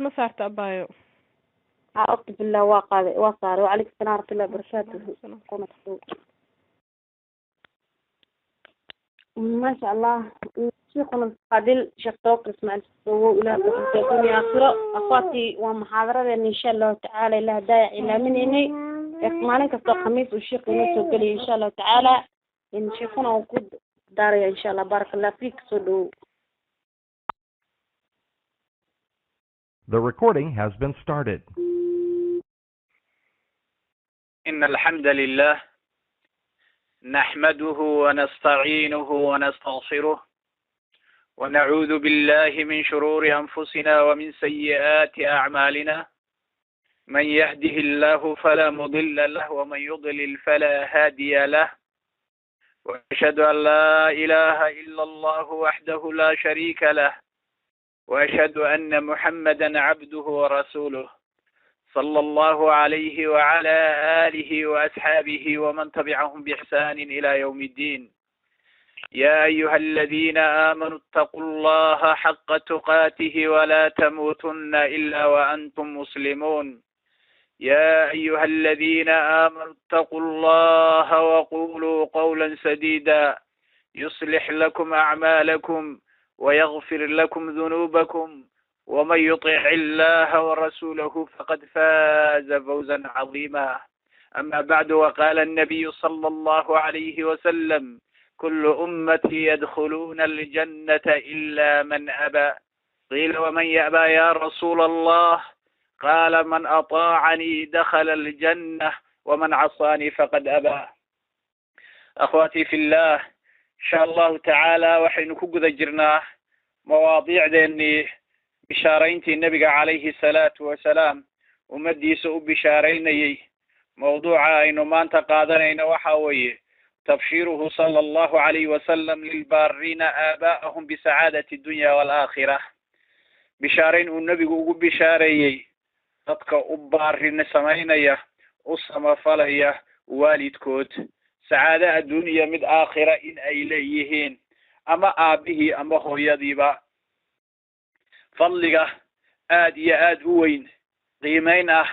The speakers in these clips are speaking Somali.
Ma saarta, abaayo? Haa, waqti billah waa qaaday, waa saaray. Wacalaykum salaam waraxmatullahi wabarakaatuhu. Kuna maasha Allah, shiikhuna Fadil Sheekh Tawakal Ismaaciil Sowow, ilaah ku dunya aakhiro. Akhwaati, waa muxaadaradeena insha Allahu tacaala ilaah hadaaya cilaaminaynay maalin kastoo Khamiis uu shiikhu inoo soo gelayo insha Allahu tacaala, in shiikhuna uu ku daaraya insha Allah. Baaraka Allah fiik, soo dhowow. The recording has been started. إن الحمد لله نحمده ونستعينه ونستغفره ونعوذ بالله من شرور أنفسنا ومن سيئات أعمالنا، من يهده الله فلا مضل له ومن يضلل فلا هادي له، وأشهد أن لا إله إلا الله وحده لا شريك له، وأشهد أن محمدا عبده ورسوله صلى الله عليه وعلى آله وأصحابه ومن تبعهم بإحسان إلى يوم الدين. يا أيها الذين آمنوا اتقوا الله حق تقاته ولا تموتن إلا وأنتم مسلمون. يا أيها الذين آمنوا اتقوا الله وقولوا قولا سديدا يصلح لكم أعمالكم ويغفر لكم ذنوبكم، ومن يطع الله ورسوله فقد فاز فوزا عظيما. أما بعد، وقال النبي صلى الله عليه وسلم: كل أمتي يدخلون الجنة إلا من أبى. قيل: ومن يأبى يا رسول الله؟ قال: من أطاعني دخل الجنة ومن عصاني فقد أبى. أخواتي في الله، إن شاء الله تعالى waxaynu ku guda jirnaa mawaadiicdeennii bishaarayntii Nebiga calayhi salaatu wasalaam ummaddiisa u bishaaraynayey. Mawduuca aynu maanta qaadanayno waxa weeye tabshiiruhu sala Allahu calayhi wasalam lilbaariina aabaa'ahum bisacaadati dunya waalaakhira, bishaarayn uu Nebigu ugu bishaareeyey dadka u baarin samaynaya, u samafalaya waalidkood, sacaado adduuniya mid aakhira in ay leeyihiin, ama aabihii ama hooyadiiba. Fadliga aad iyo aad u weyn, qiimeyn ah,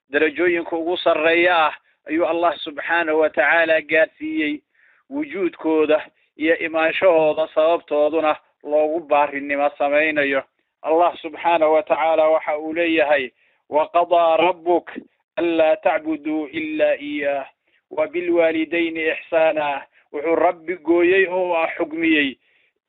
darajooyinka ugu sarreeya ah ayuu Allah subxaanahu watacaala gaarsiiyey wujuudkooda iyo imaanshahooda, sababtooduna loogu baarinimo samaynayo. Allah subxaanahu watacaala waxa uu leeyahay: waqadaa rabbuk anlaa tacbuduu ila iyaah wabilwaalidayni ixsaana. Wuxuu Rabbi gooyey oo ah xugmiyey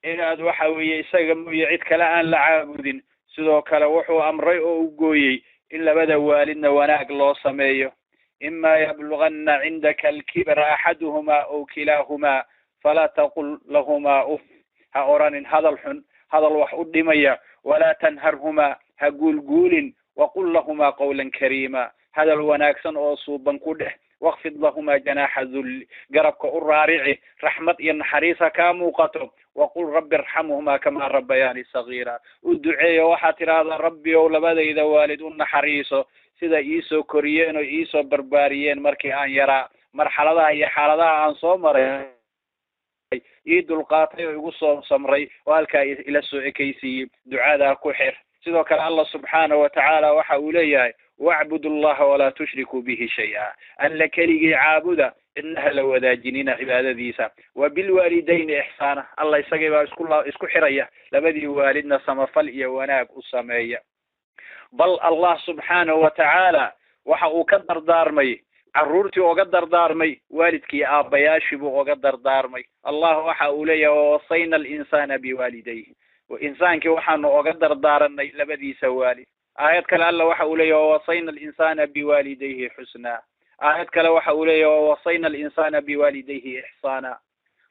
inaad waxa weeye isaga mooye cid kale aan la caabudin. Sidoo kale wuxuu amray oo u gooyey in labada waalidna wanaag loo sameeyo. Ima yablugana cindaka alkibra axaduhumaa aw kilaahumaa falaa taqul lahumaa uf, ha oranin hadal xun, hadal wax u dhimaya, walaa tanharhumaa, ha guulguulin, waqul lahumaa qawlan kariima, hadal wanaagsan oo suuban ku dheh, waqfid lahumaa janaaxa dulli, garabka u raarici, raxmad iyo naxariis ha kaa muuqato, waqul rabbi irxamhumaa kamaa rabbayaani sagiira. U duceeyo, waxaad tidhaahdaa: Rabbi ow, labadayda waalid u naxariiso sida iisoo koriyeen oo iisoo barbaariyeen markii aan yaraa, marxaladaha iyo xaaladaha aan soo maray ii dulqaatay oo igu soo samray oo halkaa ila soo ekaysiiyey. Ducadaa ku xir. Sidoo kale Allah subxaanahu watacaala waxa uu leeyahay: wacbudu allaha walaa tushrikuu bihi shay-a, Alla keligii caabuda, cidna hala wadaajinina cibaadadiisa, wa bilwaalidayni ixsaana. Allah isagii baa isku xiraya, labadii waalidna samafal iyo wanaag u sameeya. Bal Allah subxaanahu watacaala waxa uu ka dardaarmay carruurtii, oga dardaarmay waalidkii, aabbayaashii buu oga dardaarmay. Allah waxa uu leeyahay: wawasayna alinsaana biwaalidayh, insaankii waxaanu oga dardaaranay labadiisa waalid. Aayad kale Alla waxa uu leeyahy: wawasayna alinsaana biwaalidayhi xusnaa. Aayad kale waxa uu leeyahy: wawasayna alinsaana biwaalidayhi ixsaana.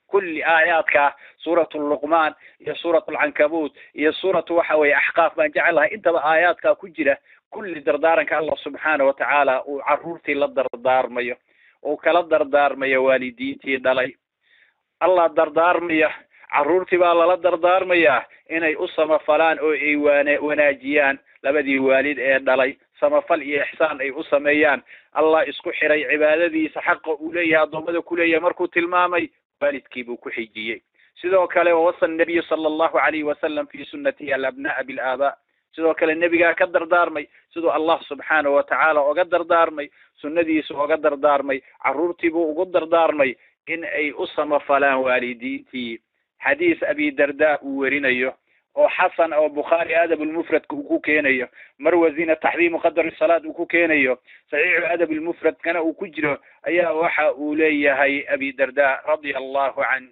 Kulli aayaadka suuratu Luqmaan iyo suuratu Alcankabuut iyo suuratu waxa weeye Axqaaf baan jecelahay, intaba aayaadkaa ku jira kulli dardaaranka Allah subxaana watacaala uu carruurtii la dardaarmayo, uu kala dardaarmayo waalidiintii dhalay. Allah dardaarmaya, carruurtii baa lala dardaarmayaa inay u samafalaan oo ay wanaajiyaan labadii waalid ee dhalay, samafal iyo ixsaan ay u sameeyaan. Allah isku xiray cibaadadiisa, xaqa uu leeyahay addoommada kuleeyahay markuu tilmaamay, waalidkii buu ku xijiyey. Sidoo kale wawasa nabiyu sala Allahu alayhi wasalam fi sunnatihi alabna'a bilaaba. Sidoo kale nebigaa ka dardaarmay, siduu Allah subxaanahu watacaala oga dardaarmay, sunnadiisu oga dardaarmay, carruurtiibuu ugu dardaarmay in ay u samafalaan waalidiintii. Xadiis Abi Darda uu werinayo oo xasan oo Bukhaari adab ulmufradka uu ku keenayo, Marwazina taxdiimu qadari salaad uu ku keenayo, saxiixu adab ulmufradkana uu ku jiro, ayaa waxa uu leeyahay Abi Darda radia allahu canh,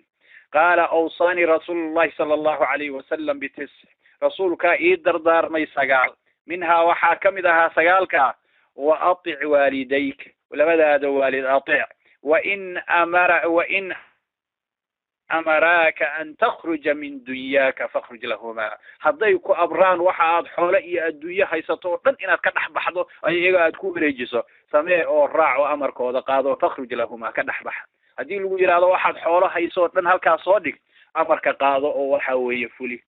qaala awsaanii rasuulu llahi sala allahu calayhi wasalam bitis, rasuulkaa ii dardaarmay 9, minhaa waxaa ka mid ahaa 9ka wa atic waalidayk, labadaada waalid atic, wa in amaraaka an takhruja min dunyaaka fakhruj lahumaa, hadday ku abraan waxa aad xoole iyo adduunye haysato oo dhan inaad ka dhex baxdo, iyaga aad ku wareejiso, samee oo raac oo amarkooda qaado, fakhruj lahumaa, ka dhex baxa. Haddii lagu yidhahdo waxaad xoolo hayso oo dhan halkaas soo dhig, amarka qaado oo waxa weeye fuli.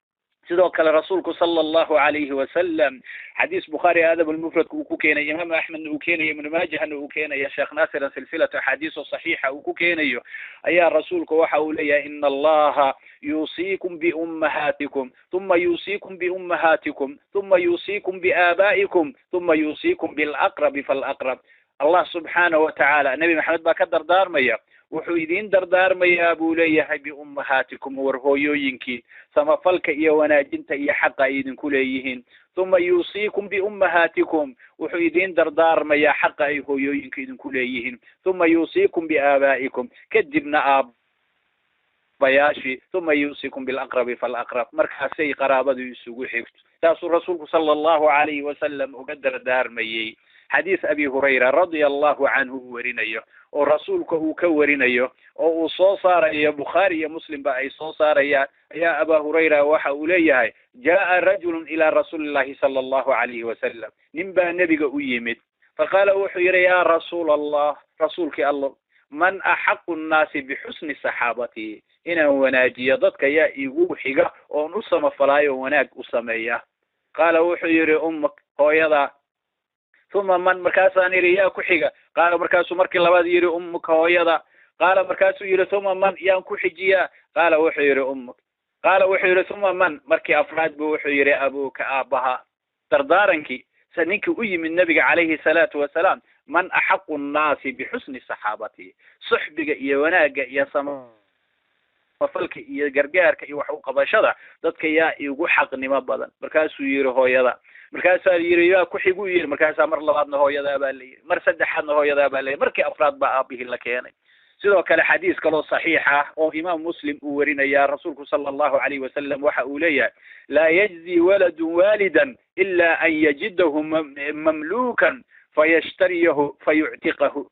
Sidoo kale rasuulku sala allahu calayhi wasalam xadiis Bukhaari adab almufradka uu ku keenay, Imaam Axmedna uu keenayo, Ibnu Maajahna uu keenayo, Sheekh Naasiran silsilatu axaadiis oo saxiixa uu ku keenayo, ayaa rasuulku waxa uu leeyahay: ina Allaha yuusiikum biummahaatikum, uma yuusiikum biummahaatikum, uma yuusiikum biaabaa'ikum, uma yuusiikum bilaqrabi falaqrab. Allah subxaanahu watacaala, Nebi Maxamed baa ka dardaarmaya, wuxuu idiin dardaarmayaa buu leeyahay biummahaatikum, war hooyooyinkii, samafalka iyo wanaajinta iyo xaqa ay idinku leeyihiin. Uma yuusiikum biummahaatikum, wuxuu idiin dardaarmayaa xaqa ay hooyooyinka idinku leeyihiin. Uma yuusiikum biaabaa'ikum, kadibna aabbayaashii. Uma yuusiikum bilaqrabi falaqrab, markaasay qaraabadu isugu xigto. Saasuu rasuulku sala allahu calayhi wasalam uga dardaarmayey. Xadiis Abi Hurayra radia allahu canhu uu werinayo oo rasuulka uu ka werinayo oo uu soo saarayo Bukhaari iyo Muslim ba ay soo saarayaan, ayaa Aba Hurayra waxa uu leeyahay: jaa rajulun ilaa rasuuli llahi sala allahu calayhi wasalam, nin baa nebiga u yimid. Faqaala, wuxuu yidhi: yaa rasuula Allah, rasuulkii Allah, man axaqu nnaasi bixusni saxaabatii? Inaan wanaajiyo dadka yaa igu xiga oon u samafalaayo, wanaag u sameeya? Qaala, wuxuu yidhi: ummuk, hooyada. Uma man? Markaasaan yidhi: yaa ku xiga? Qaala, markaasuu markii labaad yidhi: ummuka, hooyada. Qaala, markaasuu yidhi: uma man? Yaan ku xijiyaa? Qaala, wuxuu yidhi: ummuk. Qaala, wuxuu yidhi: uma man? Markii afraad buu wuxuu yidhi: abuuka, aabbaha. Dardaarankii se ninkii u yimid nabiga calayhi salaatu wasalaam, man axaqu nnaasi bixusni saxaabati, suxbiga iyo wanaagga iyo samafalka iyo gargaarka iyo wax uqabashada dadka yaa igu xaqnimo badan? Markaasuu yidhi: hooyada. Markaasaa yidhi: yaa ku xigu yidhi? Markaasaa mar labaadna hooyadaa baa la yidhi, mar saddexaadna hooyadaa baa la yidhi, markii afraad baa aabihii la keenay. Sidoo kale xadiis kaloo saxiix ah oo Imaam Muslim uu werinayaa, rasuulku sala allahu calayhi wasalam waxa uu leeyahay: laa yajzi waladun waalidan ila an yajidahu mamlukan fayashtariyahu fayuctiqahu.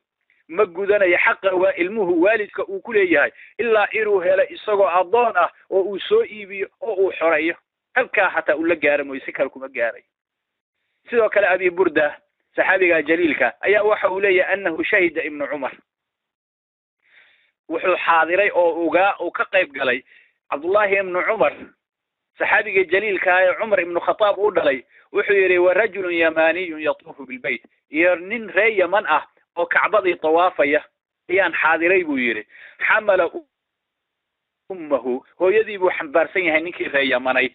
Ma gudanayo xaqa waa ilmuhu waalidka uu ku leeyahay ilaa inuu helo isagoo addoon ah oo uu soo iibiyo oo uu xoreeyo. Halkaa xataa ula gaara mooyo, si kale kuma gaaray. Sidoo kale Abi Burda, saxaabiga jaliilka, ayaa waxa uu leeyahay annahu shahida Ibnu Cumar, wuxuu xaadiray oo ugaa uu ka qayb galay Cabdullahi Ibnu Cumar, saxaabiga jaliilka ee Cumar Ibnu Khataab uu dhalay. Wuxuu yidhi: wa rajulun yamaniyun yatuufu bilbayt, iyo nin ree Yaman ah oo Kacbadii tawaafaya ayaan xaadiray buu yidhi. Xamala ummahu, hooyadii buu xambaarsan yahay ninkii ree Yamanayd,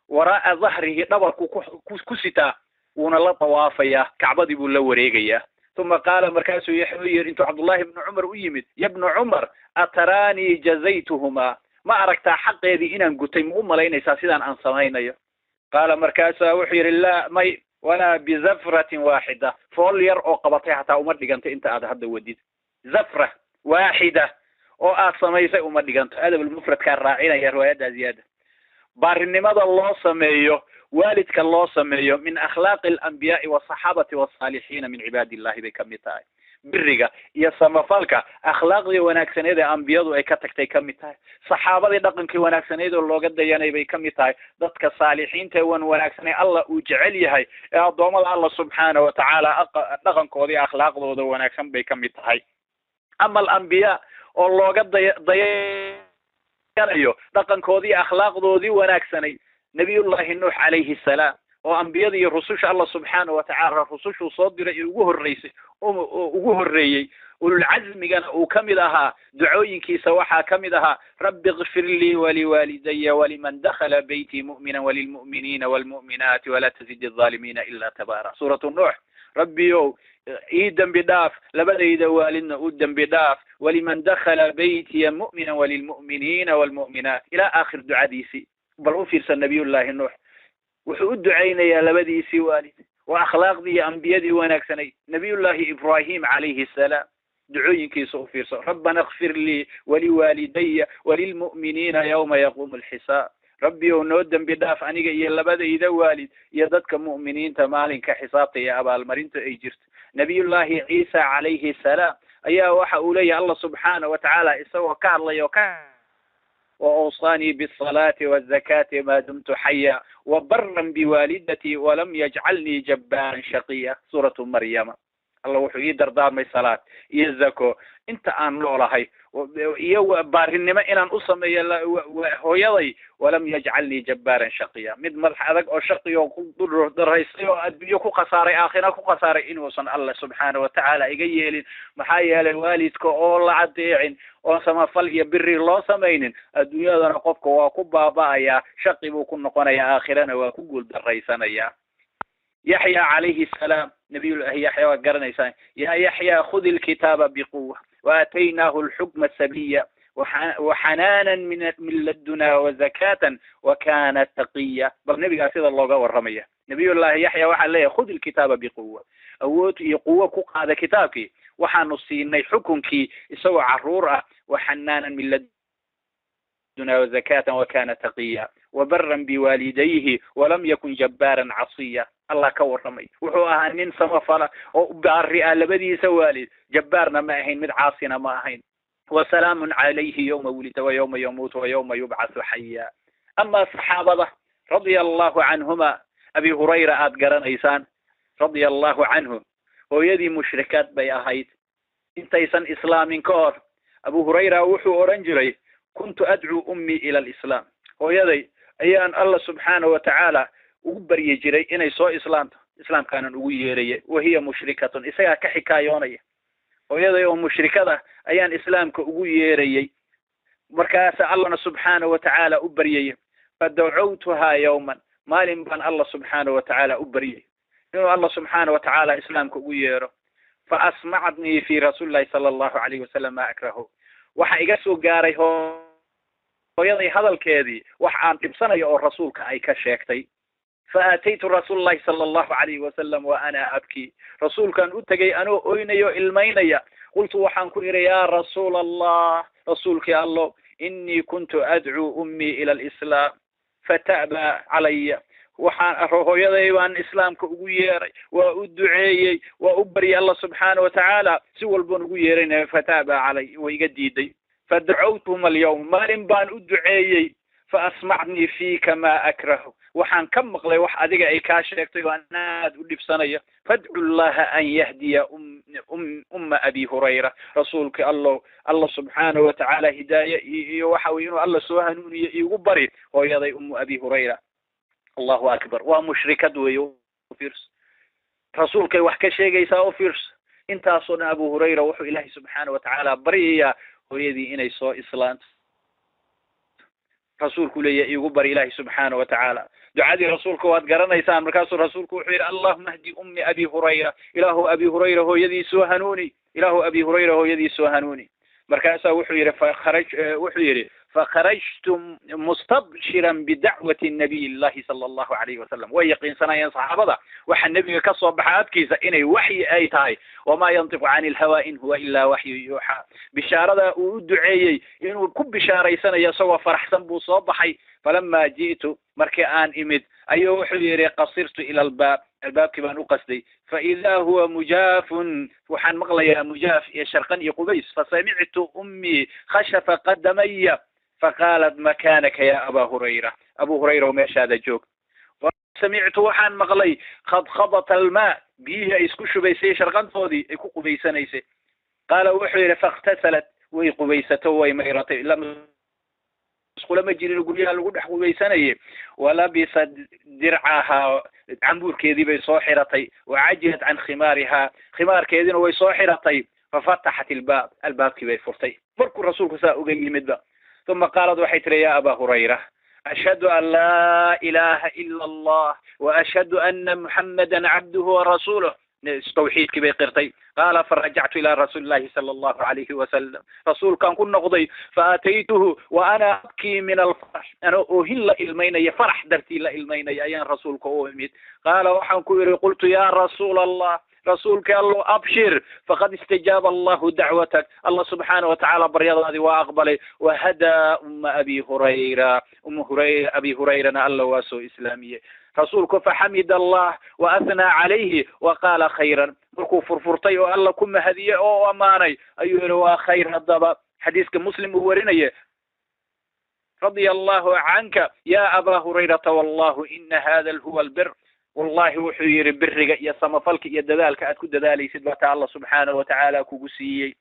waraa'a dhahrihi, dhabarku ku sitaa, wuuna la tawaafayaa, Kacbadii buu la wareegayaa. Uma qaala, markaasuu wuxuu yidhi intuu Cabdullahi Ibnu Cumar u yimid: ya bnu Cumar, ataraanii jazaytuhumaa? Ma aragtaa xaqeedii inaan gutay? Ma u malaynaysaa sidaan aan samaynayo? Qaala, markaasaa wuxuu yidhi: laa, may, walaa bizafratin waaxida, fool yar oo qabatay hataa uma dhigantay inta aad hadda wadid, zafra waaxida oo aad samaysay uma dhiganto. Adab almufradkaa raacinaya riwaayadda ziyaada. Baarinimada loo sameeyo waalidka loo sameeyo min akhlaaqi alambiyaai wasaxaabati wasaalixiina min cibaadi illahi bay kamid tahay. Biriga iyo samafalka akhlaaqdii wanaagsaneed ee ambiyadu ay ka tagtay kamid tahay, saxaabadii dhaqankii wanaagsaneyd oo looga dayanay bay kamid tahay, dadka saalixiinta ee wan wanaagsanay Allah uu jecel yahay ee addoommada Allah subxaana watacaala dhaqankooda iyo akhlaaqdooda wanaagsan bay kamid tahay. Ama alambiyaa oo looga dayanayo dhaqankoodii akhlaaqdoodii wanaagsanay, Nabiyullahi Nuux calayhi salaam. Oo ambiyada iyo rususha Allah subxaanahu watacaala rusushuu soo diray ugu horreysay, ugu horreeyey, ululcazmigana uu ka mid ahaa, ducooyinkiisa waxaa ka mid ahaa: "Rabbi ikfir lii waliwaalidaya waliman dakhala beytii mu'mina walilmu'miniina walmu'minaati walaa tazid alظaalimiina ila tabaara. Suuratu Nuux. Rabbiyow, ii dembi dhaaf, labadayda waalidna u dembi dhaaf, waliman dakhala beytiya mu'mina walilmu'miniina walmu'minaat, ilaa aakhir ducadiisii. Bal u fiirsan, Nabiyullahi Nuux wuxuu u ducaynayaa labadiisii waalid. Waa akhlaaqdii iyo ambiyadii wanaagsanayd. Nabiyullahi Ibrahim calayhi salaam ducooyinkiisa u fiirso: "Rabbana ikfir lii waliwaalidaya walilmu'miniina yawma yaquumu alxisaab." Rabbiyow, noo dembi dhaaf aniga iyo labadayda waalid iyo dadka mu'miniinta maalinka xisaabta iyo abaalmarinta ay jirto. Nabiyullahi Ciisa calayhi salaam ayaa waxa uu leeyahay, Allah subxaana wa tacaala isagoo ka hadlaya oo ka: "وأوصاني بالصلاة والزكاة ما دمت حيا وبرا بوالدتي ولم يجعلني جبارا شقيا." سورة مريم. Allah wuxuu ii dardaarmay salaad iyo zako inta aan noolahay, iyo baarinimo inaan u sameeyo hooyaday. "Walam yajcalnii jabbaaran shaqiya", mid madax adag oo shaqiyo ku daraystay oo adduunyo ku khasaaray, aakhira ku khasaaray inuusan Allah subxaana watacaala iga yeelin. Maxaa yeelay, waalidka oo la adeecin oon samafal iyo biri loo samaynin, adduunyadana qofka waa ku baaba'ayaa, shaqi buu ku noqonayaa, aakhirana waa ku guul daraysanayaa. Yaxya calayhi salaam, Nabiyullahi Yaxya waad garanaysaan: "Ya Yaxya khudi alkitaaba biquwa waataynaahu alxukma sabiya waxanaanan min laduna wazakatan wakana taqiya." Bal nebigaa sida looga warramaya, Nabiyullahi Yaxya waxaa leeyahay: "Khudi alkitaaba biquwa", awood iyo quwo ku qaada kitaabkii. Waxaanu siinay xukunkii isagoo caruur ah. "Waxanaanan min laduna wazakatan wakana taqiya wabaran biwaalidayhi walam yakun jabbaaran casiya." Allah ka warramay, wuxuu ahaa nin samafala oo baari ah labadiisa waalid, jabbaarna ma ahayn, mid caasina ma ahayn. "Wasalaamun calayhi yawma wulida wa yawma yamuutu wa yawma yubcathu xaya." Ama saxaabada radia allahu canhuma, Abi Hurayra aad garanaysaan radia allahu canhu, hooyadii mushrikaad bay ahayd intaysan islaamin ka hor. Abu Hurayra wuxuu odhan jiray: "Kuntu adcuu ummii ila alislaam", hooyaday ayaan Allah subxaana wa tacaala ugu baryi jiray inay soo islaamto, islaamkaanan ugu yeeraya. "Wahiya mushrikatun", isagaa ka xikaayoonaya, hooyaday oo mushrikada ayaan islaamka ugu yeerayay, markaasa Allahna subxaana wa tacaala u baryaya. "Fadacawtuhaa yawman", maalin baan Allah subxaana wa tacaala u baryay inuu Allah subxaana wa tacaala islaamka ugu yeero. "Fa asmactnii fi rasuuli llahi sala allahu alayhi wasalam ma akrahu", waxa iga soo gaaray hooyaday hadalkeedii wax aan dhibsanayo oo rasuulka ay ka sheegtay. "Fa aataytu rasuula llahi sala allahu alayhi wasalam wa ana abkii", rasuulkaan u tegay anoo oynayo, ilmaynaya. "Qultu", waxaan ku idhi: "Yaa rasuula Allah", rasuulkii Allo, "inii kuntu adcuu ummii ila alislaam fata'baa calaya", waxaan hooyaday baan islaamka ugu yeeray, waa u duceeyey, waa u baryay Allah subxaana wa tacaala, si walbaan ugu yeeraynaya. "Fata'baa calay", way iga diiday. "Fadacawtuhum alyawm", maalin baan u duceeyey. "Fa asmacnii fiika maa akrahu", waxaan ka maqlay wax adiga ay kaa sheegtay oo an aad u dhibsanaya. "Fadcu llaha an yahdiya umma Abi Hurayra", rasuulka Allow, Allah subxaana wa tacaala hidaaye iyo waxa weye inuu Alla soo hanuuniyo iigu bari hooyaday Ummu Abi Hurayra. Allahu akbar! Waa mushrikad weeye, ufiirso, rasuulkay wax ka sheegaysaa, u fiirso intaasoo dhan. Abu Hurayra wuxuu Ilaahay subxaana wa tacaala baryayaa hooyadii inay soo islaanto. Rasuulku leeyahy: "Iigu bari Ilaahay subxaana wa tacaala." Ducadii rasuulka waad garanaysaan. Markaasuu rasuulku wuxuu yidhi: "Allahuma hdi ummi Abi Hurayra", Ilaahu Abi Hurayra hooyadii soo hanuuni, Ilaahu Abi Hurayra hooyadii soo hanuuni. Markaasaa wuxuu yidhi fakharaj wuxuu yidhi: "Fakharajtu mustabshiran bidacwati nabiy llahi sala allahu alayhi wasalam." Way yaqiinsanayeen saxaabada waxa nebiga ka soo baxa afkiisa inay waxyi ay tahay. "Wamaa yantiqu cani ilhawa in huwa ilaa waxyu yuuxaa." Bishaarada uu u duceeyey inuu ku bishaaraysanayo, isagoo faraxsan buu soo baxay. "Falama ji'tu", markii aan imid ayuu wuxuu yidhi: "Qasirtu ila albaab", albaabkii baan u qasday. "Faidaa huwa mujaafun", waxaan maqlayaa mujaaf iyo sharqan iyo qubays. "Fasamictu ummii khashafa qadamaya faqaalat: makaanaka ya Aba Hurayra", Abu Hurayra meeshaada joog. "Samictu", waxaan maqlay khadkhadat almaa, biyihii ay isku shubaysay, sharqantoodii ay ku qubaysanaysay. Qaala wuxuu yidhi: "Faاktasalat", way qubaysato, way mayratay. Musqulo ma jirin, guryaha lagu dhex qubaysanayay. Walabisat dircahaa, cambuurkeedii bay soo xiratay. Wacajilat can khimaarihaa, khimaarkeediina way soo xiratay. Fafataxat ilbaab, albaabkii bay furtay markuu rasuulku saa uga yimidba. Uma qaalad, waxay tiri: "Ya abaa Hurayra, ashhadu an laa ilaha ila Allah wa ashhadu ana Muxammadan cabduhu warasuuluh." Tawxiidkii bay qirtay. Qaala: "Farajactu ila rasuuli illahi sala allahu alayhi wasalam, rasuulkaan ku noqday. Faataytuhu wa ana abkii min alfarax, anoo oohin la ilmaynaya, farax dartii la ilmaynaya ayaan rasuulka u imid. Qaala, waxaan ku yidhi, qultu: 'Ya rasuula Allah, rasuulka Allo, abshir, faqad istajaaba Allahu dacwatak, Allah subxaana watacaala baryadaadii waa aqbalay, wahadaa umma Abi Hurayra, umma Hurayra, Abi Hurayrana Alla waa soo islaamiyey.' Rasuulku faxamida Allah wa athnaa calayhi wa qaala khayran." Markuu furfurtay oo Alla ku mahadiyey oo ammaanay ayuu yihi: "Waa khayr." Haddaba xadiiska Muslim uu warinaya: "Radia Allahu canka ya Aba Hurayrata, wallahu ina hada huwa albir." Wallahi, wuxuu yihi, biriga iyo samafalka iyo dadaalka aad ku dadaalaysid baa ta Alla subxaanahu watacaala kugu siiyey.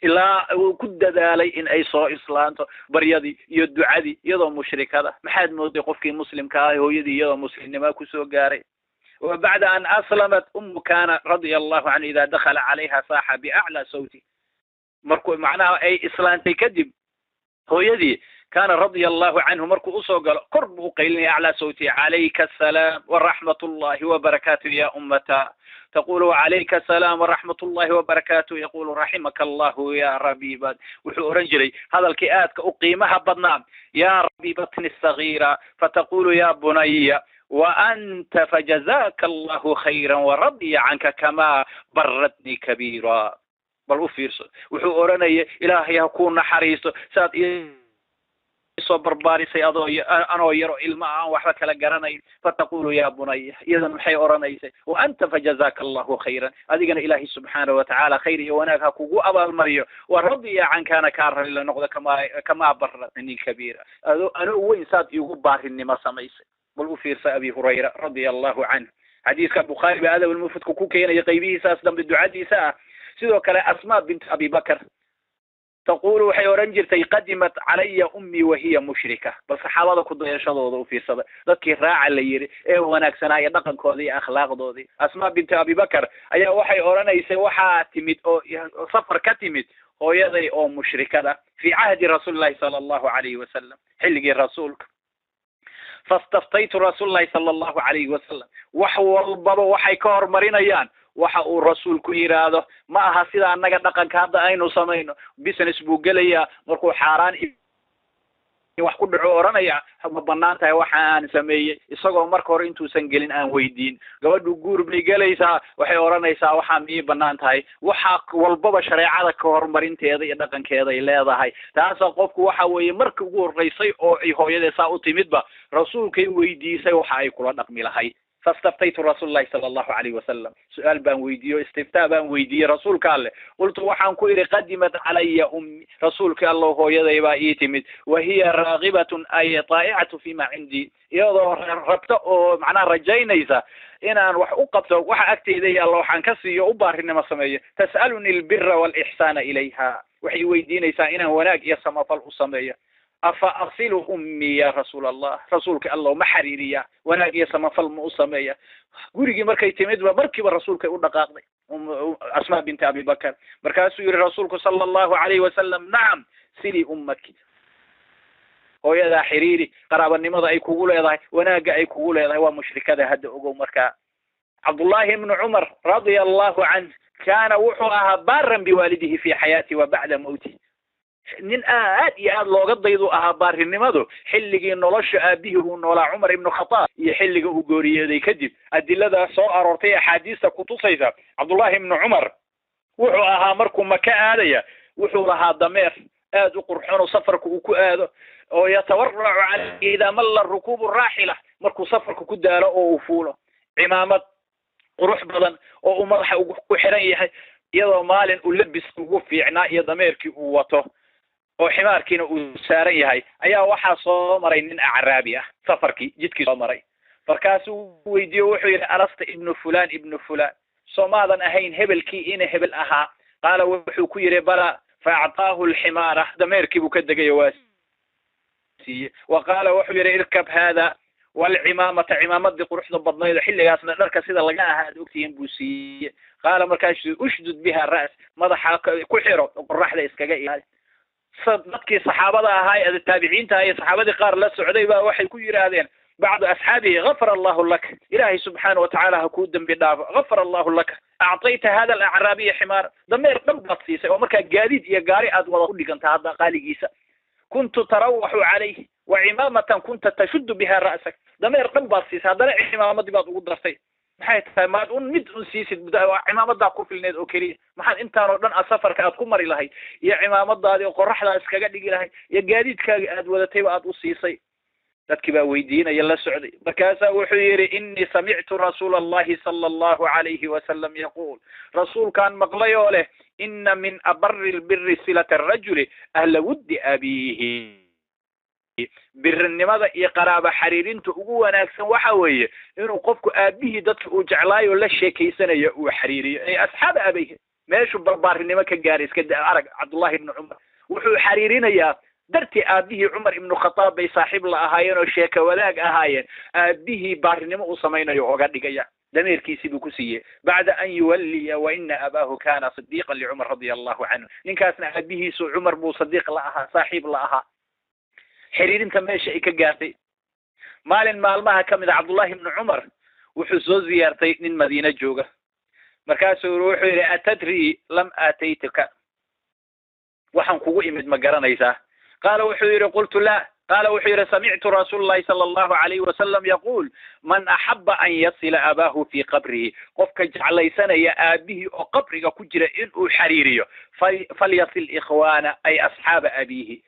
Ilaa uu ku dadaalay in ay soo islaanto, baryadii iyo ducadii, iyadoo mushrikada. Maxaad mooday qofkii muslimka ah, hooyadii iyadoo muslimnima kusoo gaaray? Wa bacda an aslamat umu, kana radia Allahu canhu ida dakhala calayha saaxa biaclaa sawti. Markuu macnaha ay islaantay kadib hooyadii, kana radia Allahu canhu markuu usoo galo kor buu uqaylinaya, aclaa sawti: "Calayka asalaam waraxmat ullahi wabarakaatu ya ummata." Taqulu: "Calayka asalaam waraxmat ullahi wabarakaatu." Yaqulu: "Raximaka Allahu ya Rabiba." Wuxuu oran jiray hadalkii aadka u qiimaha badnaa: "Ya rabibatni sagiira." Fataqulu: "Ya bunaya, wa anta fajazaka Allahu khayra waradiya canka kama baratni kabiira." Bal u fiirso, wuxuu oranaya: "Ilaahay ha kuu naxariisto saad soo barbaarisay adoo anoo yaro ilma aan waxba kala garanayn." Fataqulu: "Ya bunaya." Iyadan maxay oranaysay? "Wa anta fajazaka Allahu khayran." Adigana Ilaahay subxaanahu watacaala khayr iyo wanaag ha kugu abaalmariyo. Wa radiya cankana, kaa ralila noqda, kamaa baratni kabiira, ado anoo weyn saad iigu baarinimo samaysay. Bal u fiirsa Abi Hurayra radia Allahu canh. Xadiiska Bukhaari baa Adab almufradka ku keenaya qaybihiisaas dambe ducadiisa ah. Sidoo kale Asma bint Abi Bakr taqulu, waxay oran jirtay: "Qadimat calaya ummi wahiya mushrika." Bal saxaabada ku dayashadooda u fiirsada, dadkii raaca la yidhi ee wanaagsanaa dhaqankoodii iyo akhlaaqdoodii. Asma bintu Abi Bakr ayaa waxay odhanaysay: "Waxaa timid oo safar ka timid hooyaday oo mushrikada, fi cahdi rasuuli llahi sala allahu alayhi wasalam, xilligii rasuulka. Fastaftaytu rasuul llahi sala allahu alayhi wasalam." Wax walbaba waxay ka horumarinayaan waxa uu rasuulku yidhaahdo. Ma aha sida annaga dhaqanka hadda aynu samayno. Business buu gelayaa, markuu xaaraan wax ku dhaco odhanaya: "Ma banaan tahay waxa aan sameeyey?" isagoo marka hore intuusan gelin aan weydiin. Gabadhu guur bay gelaysaa, waxay odhanaysaa: "Waxaa miyay banaan tahay?" Waxa walbaba shareecada ka horumarinteeda iyo dhaqankeeday leedahay. Taasa qofku waxa weeye, marka ugu horreysay oo ay hooyadee saa u timidba, rasuulkay weydiisay waxa ay kula dhaqmi lahayd. "Fastaftaytu rasuul llahi sala allahu alayhi wasalam," su-aal baan weydiiyey o istiftaa baan weydiiyey rasuulka Alle. "Qultu," waxaan ku idhi, "qadimat calaya ummi," rasuulka Allow, hooyaday baa ii timid, "wa hiya raagibatun ay taa'icatu fima cindii," iyadoo rabta oo macnaha rajaynaysa inaan wax u qabto waxa agteyda yaalla, waxaan ka siiyo, u baarinimo sameeyo. "Tas'aluni albira waalixsaana ilayha," waxay weydiinaysaa inaan wanaag iyo samafal u sameeyo. "Afa asilu ummi ya rasuul Allah?" Rasuulka Allow, ma xariiriya? Wanaag iyo samafal ma u sameeya? Gurigii markay timidba markiiba rasuulkay u dhaqaaqday Asma binti Abi Bakr. Markaasuu yihi rasuulku sala allahu alayhi wasalam: "Nacam, silii ummaki," hooyadaa xiriiri, qaraabanimada ay kugu leedahay, wanaagga ay kugu leedahay. Waa mushrikada hadda, ogow. Markaa Cabdullahi ibnu Cumar radia Allahu canh kaana, wuxuu ahaa baaran biwaalidihi fi xayaati wa bacda mawti. Nin aad iyo aad looga daydu ahaa baarinimadu xilligii nolosha aabihii uu noolaa, Cumar ibnu Khataab, iyo xilliga uu geeriyooday kadib. Adilada soo aroortay, axaadiista kutusaysa, Cabdullahi ibnu Cumar wuxuu ahaa markuu Maka aadaya, wuxuu lahaa dameer aad u qurxoon oo safarka uu ku aado, oo yatawaracu calayhi idaa malla rukuubu raaxila, markuu safarka ku daalo oo uu fuulo, cimaamad qurux badan oo uu madaxa ku xiran yahay. Iyadoo maalin uu labiska ugu fiicnaa iyo dameerkii uu wato oo ximaarkiina uu saaran yahay, ayaa waxaa soo maray nin acraabi ah, safarkii jidkii soo maray. Markaasuu weydiiye, wuxuu yidhi: "Alasta ibnu fulan ibnu fulan? Soo maadan ahayn hebelkii ina hebel ahaa?" Qaala, wuxuu ku yidhi: "Bala." Fa actaahu alximaara, dameerkii buu ka degayo waa Siiyey. Wa qaala, wuxuu yidhi: "Irkab hada walcimaamata." Cimaamadii quruxda badnayd oo xilligaasna dharka sida laga ahaa aad ogtihiin buu siiyey. Qaala, markaasuu: "Ushdud biha ra's," madaxa ku xiro, qoraxda iskaga ilaali. Dadkii saxaabada ahaa ee taabiciinta iyo saxaabadii qaar la socday baa waxay ku yidhaahdeen bacdu asxaabihi: "Gafara Allahu lak, Ilaahay subxaana watacaala ha kuu dembi dhaafo. Gafara Allahu laka, actayta hada alacraabiya ximaar," dameer dhan baad siisay oo markaa gaadiid iyo gaari aad wada u dhiganta hadda qaaligiisa, "kuntu tarawaxu calayh, wa cimaamatan kunta tashuddu biha ra'sak." Dameer dhan baad siisay, haddana cimaamadii baad ugu dartay. Maxay tahay? Maad un mid un siisid, cimaamadaa ku filneed oo keliya. Maxaad intaan oo dhan a safarka aad ku mari lahayd iyo cimaamadaadii oo qoraxdaa iskaga dhigi lahayd iyo gaadiidkaagi aad wadatayba aad u siisay? Dadkii baa weydiinaya la socday. Markaasaa wuxuu yidhi: "Inii samictu rasuula Allahi sala Allahu calayhi wasalam yaquul," rasuulkaan maqlay oo leh: "Ina min abari lbiri silata arajuli ahla wuddi abiihi." Birinimada iyo qaraaba xariirinta ugu wanaagsan waxa weeye inuu qofku aabihii dadka uu jeclaayo la sheekaysanayo uu xiriiriyo, ay asxaaba abayhi. Meeshuu barbaarinimo ka gaaray iska arag. Cabdullahi Ibnu Cumar wuxuu xiriirinayaa dartii aabihii Cumar Ibnu Khataab bay saaxiib la ahaayeen oo sheeka wadaag ahaayeen. Aabihii baarinimo uu samaynayo oga dhigaya, dameerkiisii buu ku siiyey bacda an yuwalliya. Wa ina abaahu kana sadiiqan licumar radia Allahu canhu. Ninkaasna aabihiisu Cumar buu sadiiq la ahaa, saaxiib la ahaa. Xiriirinta meesha ay ka gaartay. Maalin maalmaha ka mid a Cabdullahi Ibnu Cumar wuxuu soo ziyaartay nin Madiine jooga. Markaasuu wuxuu yidhi: "Atadri lam aataytuka?" Waxaan kugu imid ma garanaysaa? Qaala, wuxuu yidhi: "Qultu la." Qaala, wuxuu yidhi: "Samictu rasuul Allahi sala Allahu alayhi wasalam yaquul: man axaba an yasila abaahu fii qabrihi," qofka jeclaysanaya aabihii oo qabriga ku jira inuu xiriiriyo, "falyasil ikhwaana," ay asxaaba abiihi,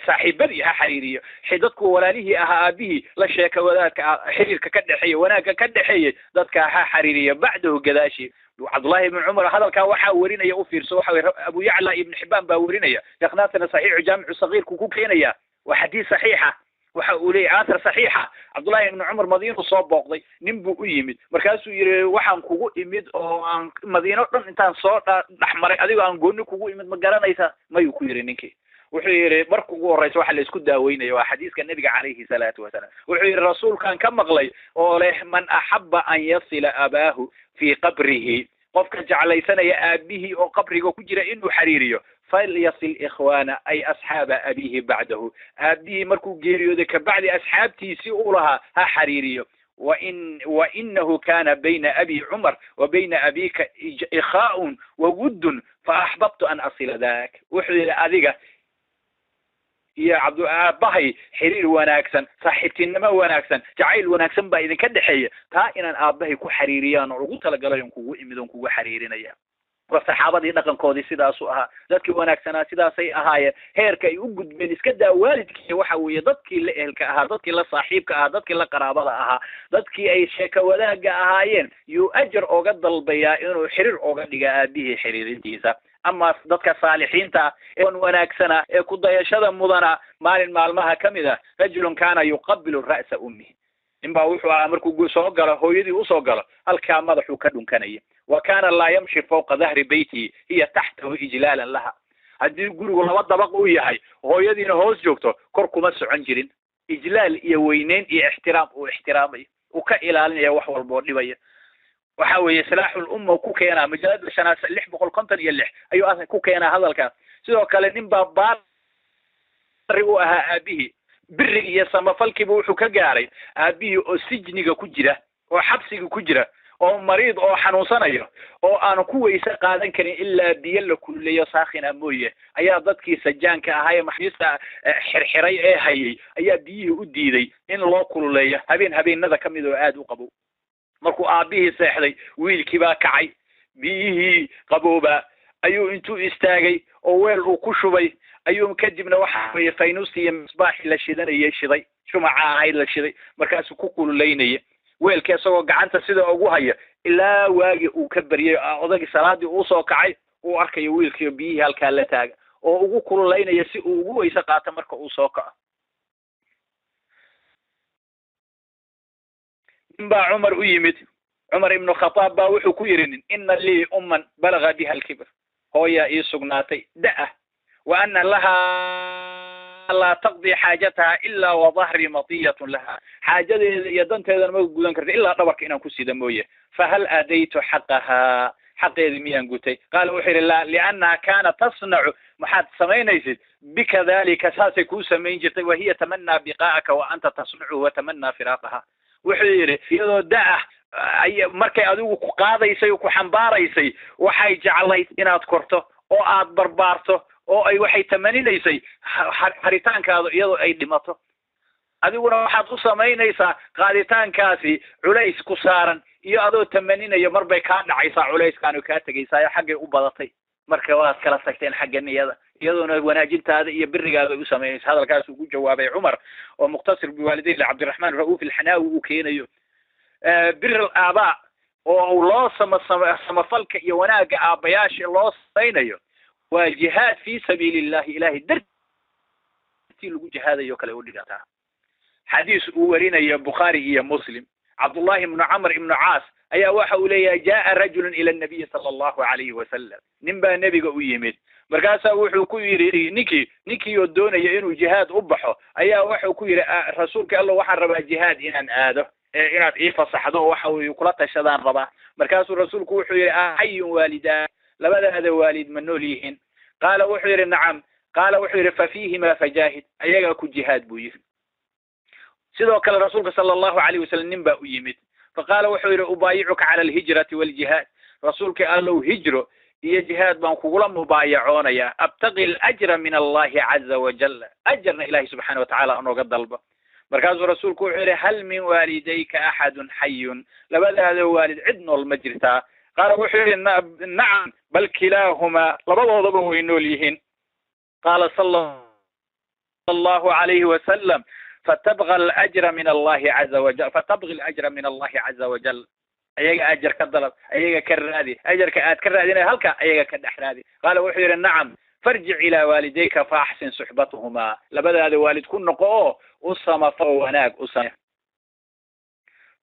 saaxiibadii ha xiriiriyo, dadku walaalihii ahaa aabihii la sheeka wadaadka, xiriirka ka dhexeeya, wanaagga ka dhexeeyey, dadka ha xiriiriyo bacdahu, gadaashii. Cabdullahi Ibn Cumar hadalkaa waxaa werinaya, u fiirso, waxa weye Abu Yacla, Ibn Xibaan baa werinaya. Sheekh Naasirna Saxiixu Jaamicu Sagiirku ku keenaya, waa xadiis saxiixa. Waxa uu leeyahy aathar saxiixa: Cabdullahi Ibni Cumar Madiinu soo booqday, nin buu u yimid. Markaasuu yidhi: "Waxaan kugu imid oo aan Madiino dhan intaan soo dhex maray adigoo aan gooni kugu imid ma garanaysaa?" Mayuu ku yidhi ninkii. Wuxuu yidhi: "Marka ugu horreysa waxa la isku daaweynaya waa xadiiska Nebiga calayhi salaatu wasalaam." Wuxuu yidhi: "Rasuulkaan ka maqlay oo leh: man axaba an yasila abaahu fii qabrihi," qofka jeclaysanaya aabihii oo qabriga ku jira inuu xiriiriyo, "falyasil ikhwaana," ay asxaaba abiihi, bacdahu, aabihii markuu geeriyooday kabacdi asxaabtiisii uu lahaa ha xiriiriyo. Wain wainahu kana bayna abi Cumar wa bayna abika ikhaa'un wawuddun, faaxbabtu an asila dak. Wuxuu yidhi: "Adiga iyo cabdu aabahay xiriir wanaagsan, saaxiibtinimo wanaagsan, jacayl wanaagsan baa idinka dhexeeya. Taa inaan aabahay ku xiriiriyaan oo ugu talagalay on kugu imid oon kugu xiriirinaya." Waa saxaabadii dhaqankoodii sidaasu ahaa, dadkii wanaagsanaa sidaasay ahaayeen. Heerka ay u gudbeen iska daa waalidkii, waxa weeye dadkii la ehelka ahaa, dadkii la saaxiibka ahaa, dadkii la qaraabada ahaa, dadkii ay sheeka wadaagga ahaayeen yuu ajar oga dalbayaa inuu xiriir oga dhiga aabihii xiriirintiisa. Ama dadka saalixiinta ee wanaagsana ee ku dayashada mudana. Maalin maalmaha ka mid a, rajulun kaana yuqabilu ra'sa ummihi, ninbaa wuxuu ahaa markuu soo galo hooyadii usoo galo halkaa madaxuu ka dhunkanaya. Wa kana laa yamshi fawqa dahri beytihi hiya taxtahu ijlaalan laha. Haddii gurigu laba dabaq uu yahay, hooyadiina hoos joogto, kor kuma socon jirin, ijlaal iyo weyneyn iyo ixtiraam uu ixtiraamayo, uu ka ilaalinaya wax walba oo dhibaya. Waxa weeye Silaaxul Umma ku keenaa, majalada shanaad, 656 ayuu ku keenaa hadalkaas. Sidoo kale nin baa baari u ahaa aabihii. Birigi iyo samafalkiiba wuxuu ka gaaray aabihii oo sijniga ku jira oo xabsiga ku jira oo mariid oo xanuunsanayo oo aanu ku weyse qaadan karin ilaa biyo la kululeeyo saakhina mooye, ayaa dadkii sajaanka ahaa ee maxbiista xirxiray ee hayay ayaa biyihii u diiday in loo kululeeyo. Habeen habeenada ka mid oo aada u qabow, markuu aabihii seexday, wiilkii baa kacay. Biyihii qaboobaa ayuu intuu istaagay oo weel uu ku shubay ayuu kadibna waxa weye faynuustii iyo misbaaxii la shidanayay shiday, shumaca ahayd la shiday. Markaasuu ku kululeynaya weelka isagoo gacanta sida ugu haya ilaa waagii uu ka baryay. Odagii salaadii uusoo kacay, uu arkayo wiilkiio biyihii halkaa la taaga oo ugu kululeynaya si uu ugu weyse qaato marka uu soo kaco. Nin baa Cumar u yimid. Cumar Ibnu Khataab baa wuxuu ku yidhi: "Nin ina lii umman balaga biha alkibr," hooyaa ii sugnaatay da-ah, "wa ana lahaa laa taqdi xaajataha ilaa wa dahri matiyatun laha, xaajadeeda iyo danteedana ma gudan karta ilaa dhabarka inaan ku sida mooye. Fahal aadaytu xaqahaa, xaqeedii miyaan gutay? Qaala wuxuu yidhi laa, liannaha kaana tasnacu, maxaad samaynaysid bika dalika, saasay kuu samayn jirtay, wahiya tamanaa biqaa'aka wa anta tasnacuhu watamanaa firaaqaha. Wuxuu yidhi iyadoo da-ah ay markay adigu ku qaadaysay oo ku xambaaraysay, waxay jeclayd inaad korto oo aad barbaarto, oo ay waxay tamaninaysay haritaankaada iyadoo ay dhimato. Adiguna waxaad u samaynaysaa qaaditaankaasi culays ku saaran iyo adoo tamaninayo, mar bay kaa dhacaysaa culayskaanu kaa tegaysaayo, xaggay u badatay. Marka waad kala tagteen xagga niyada, iyadoona wanaajintaada iyo birigaada ay u samaynaysa. Hadalkaas ugu jawaabay Cumar oo Mukhtasir biwaalidayn Cabdiraxmaan Ra'uuf Alxanaawi uu keenayo. Bir al aabaa oo loo sama samafalka iyo wanaagga aabbayaasha loo samaynayo waa jihaad fi sabiili illahi, ilahay dartii lagu jihaadayo kale u dhigataa. Xadiis uu warinayo Bukhaari iyo Muslim, Cabdullahi ibnu Camr ibnu Caas ayaa waxa uu leeyahay jaa rajulun ila nabiyi sala allahu alayhi wasalam, nin baa nebiga u yimid. Markaasaa wuxuu ku yidhi ninkii oo doonaya inuu jihaad u baxo ayaa wuxuu ku yidhi rasuulka alla, waxaan rabaa jihaad inaan aado, ee inaad ii fasaxdo waxa uu kula tashadaan rabaa. Markaasuu rasuulku wuxuu yidhi axayun waalidaa, labadaada waalid ma nool yihiin? Qaala wuxuu yidhi nacam. Qaala wuxuu yidhi fa fiihimaa fajaahid, ayagaa ku jihaad buu yidhi. Sidoo kale rasuulka sala allahu alayhi wasalam nin baa u yimid, faqaala wuxuu yidhi ubaayicuka cala alhijrati waljihaad, rasuulka allow hijro iyo jihaad baan kugula mubaayacoonayaa, abtaqi alajra min allahi caza wajalla, ajarna ilahi subxaana watacaala anooga dalba. Markaasuu rasuulku wuxuu yidhi hal min waalidayka axadun xayun, labadaada waalid cid nool ma jirtaa? Qaala wuxuu yidhi nacam, bal kilaahumaa, labadoodaba way nool yihiin. Qaala sala allahu alayhi wasalam fatabga alajra min allahi caza wajal, fatabgi alajra min allahi caza wajal, ayaga ajar ka dalab, ayaga ka raadi, ajarka aad ka raadinaya halka ayaga ka dhex raadi. Qaala wuxuu yidhi nacam, farjic ilaa waalidayka fa axsin suxbatuhumaa, labadaada waalid ku noqo oo u samafo wanaag u same.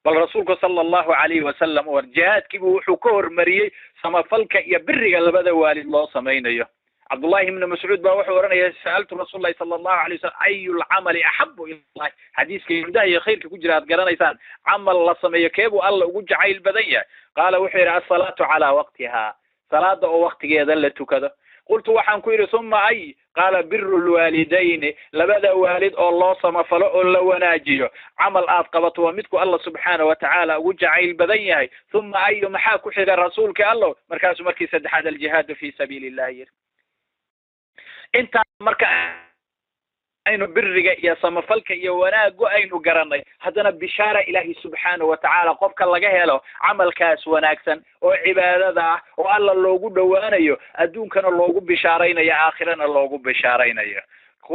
Bal rasuulku sala allahu alayhi wasalam war jihaadkiibu wuxuu ka hormariyey samafalka iyo biriga labada waalid loo samaynayo. Cabdullahi ibnu Mascuud baa wuxuu oranaya sa'altu rasuul lahi sala allahu alayh wasalam ayu lcamali axabu ilallahi, xadiiska himdaha iyo khayrka ku jira aad garanaysaan, camal la sameeyo keebuu alla ugu jacayl badan yahay? Qaala wuxuu yidhi asalaatu calaa waqtiha, salaada oo waqtigeeda la tukado. Qultu waxaan ku yidhi suma ay? Qaala biru lwaalidayni, labada waalid oo loo samafalo oo la wanaajiyo, camal aad qabato waa midku alla subxaana watacaala ugu jacayl badan yahay. Thuma ayu, maxaa ku xiga rasuulka allow? Markaasuu markii saddexaad aljihaadu fi sabiili illahi yidhi. Intaa marka aynu biriga iyo samafalka iyo wanaagu aynu garanay, haddana bishaara ilaahi subxaana watacaala qofka laga helo camalkaas wanaagsan oo cibaadada ah oo alla loogu dhowaanayo, adduunkana loogu bishaaraynayo, aakhirana loogu bishaaraynayo.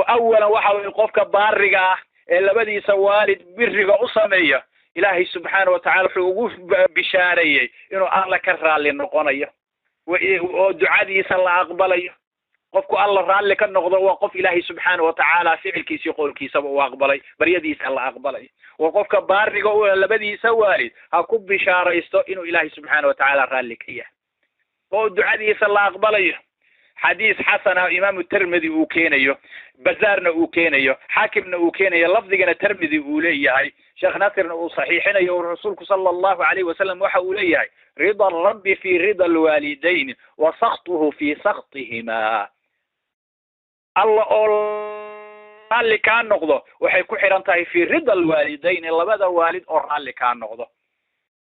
Awalan waxa weye qofka baariga ah ee labadiisa waalid biriga u sameeyo, ilaahay subxaana watacala wuxuu ugu bishaareeyey inuu alla ka raalli noqonayo oo ducadiisa la aqbalayo. Qofku alla raalli ka noqdo waa qof ilaahay subxaana watacaala ficilkiisii qowlkiisaba uu aqbalay, baryadiisa la aqbalay. Waa qofka baariga u labadiisa waalid ha ku bishaaraysto inuu ilaahay subxaana watacaala raalli ka yahay oo ducadiisa la aqbalayo. Xadiis xasana imaamu Termidi uu keenayo, Bazaarna uu keenayo, Xaakimna uu keenayo, lafdigana Termidi uu leeyahay, Sheekh Nasirna uu saxiixinayo, rasuulku sala allahu alayhi wasalam waxa uu leeyahay rida rabbi fi rida alwaalidayn wa saktuhu fi saktihima. Alla oo raalli kaa noqdo waxay ku xiran tahay fi rida alwaalidayn, labada waalid oo raalli kaa noqdo,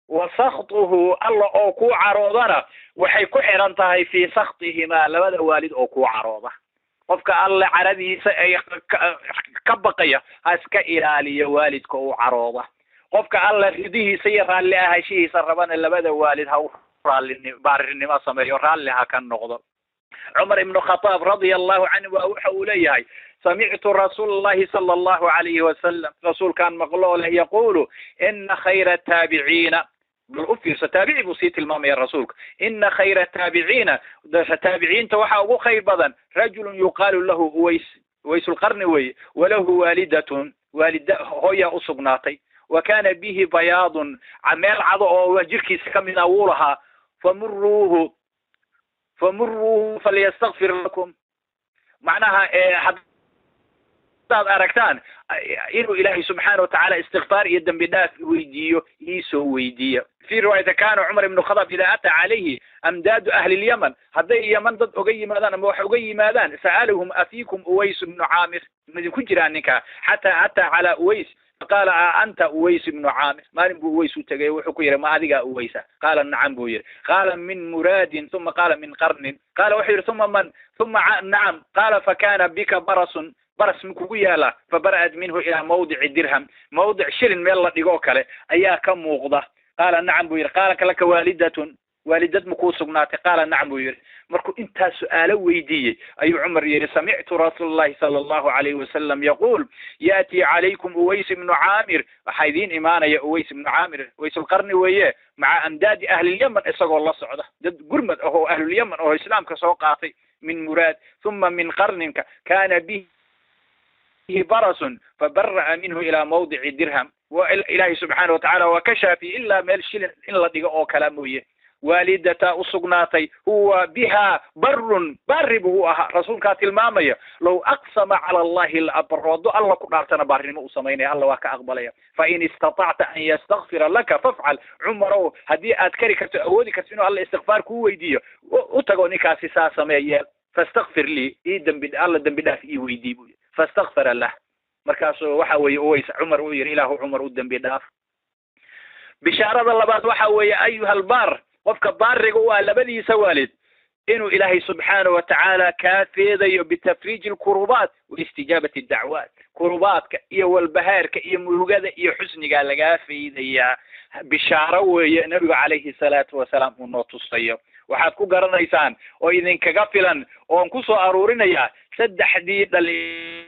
wa saktuhu, alla oo kuu caroodana waxay ku xiran tahay fi saktihima, labada waalid oo kuu carooda. Qofka alle caradiisa ay ka baqaya ha iska ilaaliyo waalidka uu carooda. Qofka alle ridihiisa iyo raalli ahashihiisa rabana labada waalid ha u raalli baarinimo sameeyo, raalli ha ka noqdo. Cumar ibnu Khataab radia allahu canhu waa waxa uu leeyahay samictu rasuul allahi sala allahu alayhi wasalam, rasuulkaan maqloo leh yaqulu ina khayra taabiciina, bal u fiirso taabici buu sii tilmaamaya rasuulka, ina khayra taabiciina, taabiciinta waxaa ugu khayr badan rajulun yuqaalu lahu Uways, Uwaysulqarni weye, walahu waalidatun, waalida hooyaa usugnaatay, wa kana bihi bayaadun, meel cado oo jirkiisa kamid ah wuu lahaa, famuruuhu falyastakfir lakum. Macnaha Haddaad aragtaan inuu Ilaahay subxaana watacaala istikfaar iyo dembi dhaaf weydiiyo, iisoo weydiiya. Fi riwaayata kana Cumar ibnu Khadaab idaa ataa calayhi amdaadu ahli lyaman, hadday Yaman dad oga yimaadaan ama wax uga yimaadaan, sa'alahum afiikum Uways ibnu Caamir, madinku jiraan ninkaa, xataa ataa calaa Uways faqaala a anta Uways ibnu Caamir. Maalin buu Uways u tegay, wuxuu ku yidhi ma adigaa Uwaysa? Qaala nacam buu yidhi. Qaala min muraadin, uma qaala min qarnin, qaala wuxuu yidhi uma man, uma nacam. Qaala fakana bika barasun, baras ma kugu yaala? Fabara'at minhu ilaa mawdici dirham, mawdic shilin meel la dhigoo kale ayaa ka muuqda. Qaala nacam buu yidhi. Qaala laka waalidatun, waalidad ma kuu sugnaatay? Qaala nacam buu yidhi. Markuu intaas su'aalo weydiiyey ayuu Cumar yidhi samictu rasuula llahi sala allahu alayhi wasalam yaquul ya'tii calaykum Uways ibnu Caamir, waxaa idiin imaanaya Uways ibnu Caamir, Uwaysulqarni weeye, maca amdaadi ahlilyaman, isagoo la socda dad gurmad ah oo ahlulyaman oo islaamka soo qaatay, min muraad uma min qarninka kana bihi barasun fabara'a minhu ilaa mawdici dirham. Ilaahay subxaana watacaala waa ka shaafiyey ilaa meel shilin in la dhigo oo kala mooye. Waalidataa u sugnaatay, huwa biha barun, bari buu u ahaa, rasuulkaa tilmaamaya, low aqsama cala allahi la abaro, hadduu Alla ku dhaartana baarinimo u samaynaya, Alla waa ka aqbalaya. Fain istatacta an yastakfira laka fafcal. Cumarow, haddii aad kari karto, awoodi karto inuu Alla istikfaar kuu weydiiyo, u tago ninkaasi saa sameeye. Fastakfir lii, ii dembi Alla dembi dhaaf ii weydii buu yidhi. Fastakfara lah. Markaasuu waxa weeye Uways Cumar uu yidhi ilaahu Cumar u dembi dhaaf. Bishaarada labaad waxa weeye ayuha albaar, qofka baariga u ah labadiisa waalid, inuu Ilaahay subxaana watacaala kaa feedayo bitafriiji alkurubaat wa istijaabati dacwaat. Kurubaadka iyo walbahaarka iyo murugada iyo xusnigaa lagaa faydayaa. Bishaaro weeye nabigu calayhi salaatu wasalaam uu noo tusayo. Waxaad ku garanaysaan oo idinkaga filan oon ku soo aruurinayaa saddexdii dhali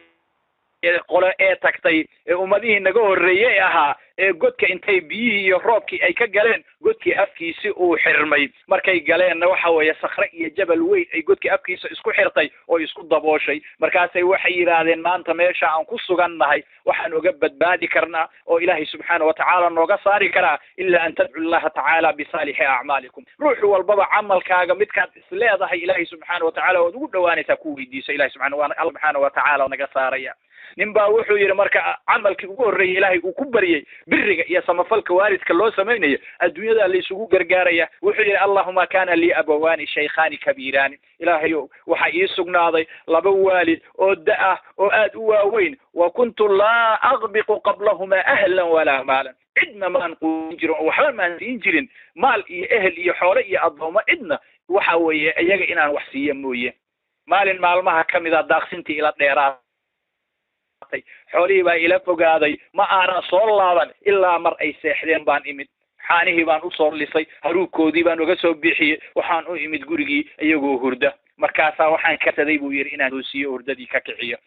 qole ee tagtay ee ummadihii naga horreeyey ahaa, ee godka intay biyihii iyo roobkii ay ka galeen, godkii afkiisi uu xirmay. Markay galeenna waxa weeye sakhre iyo jabal weyn ay godkii afkiisa isku xirtay oo isku dabooshay. Markaasay waxay yidhaahdeen maanta meesha aan ku sugan nahay waxaan oga badbaadi karnaa oo Ilaahay subxaana watacaala nooga saari karaa ilaa an tadcu llaha tacaala bisaalixi acmaalikum. Ruux walbaba camalkaaga midkaad isleedahay Ilaahay subxaana watacaala waad ugu dhawaanaysaa ku weydiiso Ilahay subxaana watacaala naga saaraya. Nin baa wuxuu yidhi marka camalkii ugu horreeyey Ilaahay uu ku baryey biriga iyo samafalka waalidka loo samaynayo, adduunyada la isugu gargaaraya, wuxuu yidhi allahuma kana lii abawaani shaykhaani kabiiraani, Ilaahayow waxaa ii sugnaaday laba waalid oo da ah oo aad u waaweyn, wa kuntu laa aqbiqu qablahumaa ahlan walaa maalan, cidna maan quudin jirin oo waxba maan siin jirin, maal iyo ehel iyo xoole iyo addoommo cidna, waxa weeye iyaga inaan wax siiya mooye. Maalin maalmaha ka mid a daaqsintii ila dheeraatay, xoolihii baa ila fogaaday, ma aanan soo laaban ilaa mar ay seexdeen baan imid, xaanihii baan usoo lisay, haruubkoodii baan uga soo bixiyey, waxaan u imid gurigii iyagoo hurda. Markaasaa waxaan karsaday buu yidhi inaan toosiyo, hurdadii ka kiciyo,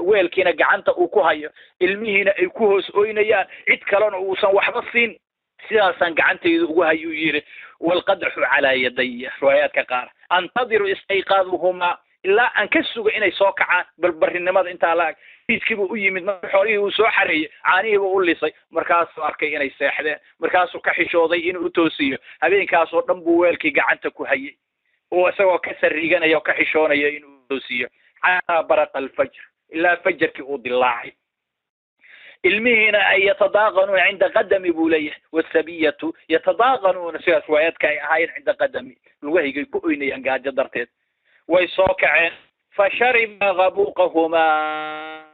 weelkiina gacanta uu ku hayo, ilmihiina ay ku hoos oynayaan, cid kalena uusan waxba siin, sidaasaan gacantayda ugu hayuu yidhi. Walqadaxu calaa yadaya, riwaayaadka qaar, antadiru istayqaaduhumaa, ilaa aan ka sugo inay soo kacaan. Balbarinimada intaa la ag iskiibuu u yimid, marka xoolihii uu soo xareeyey, caanihiibuu u lisay, markaasuu arkay inay seexdeen, markaasuu ka xishooday inuu u toosiyo. Habeenkaasoo dhan buu weelkii gacanta ku hayay oo isagoo ka sariiganaya oo ka xishoonaya inuu toosiyo, xataa baraqa alfajr, ilaa fajarkii uu dilaacay, ilmihiina ay yatadaaqanuuna cinda qadami buu leeyahay, wasabiyatu yatadaaqanuuna, sidaas riwaayaadka ay ahaayeen, cinda qadami, lugahaygay ku oynayaan gaajo darteed. Way soo kaceen, fa shariba habuuqahumaa,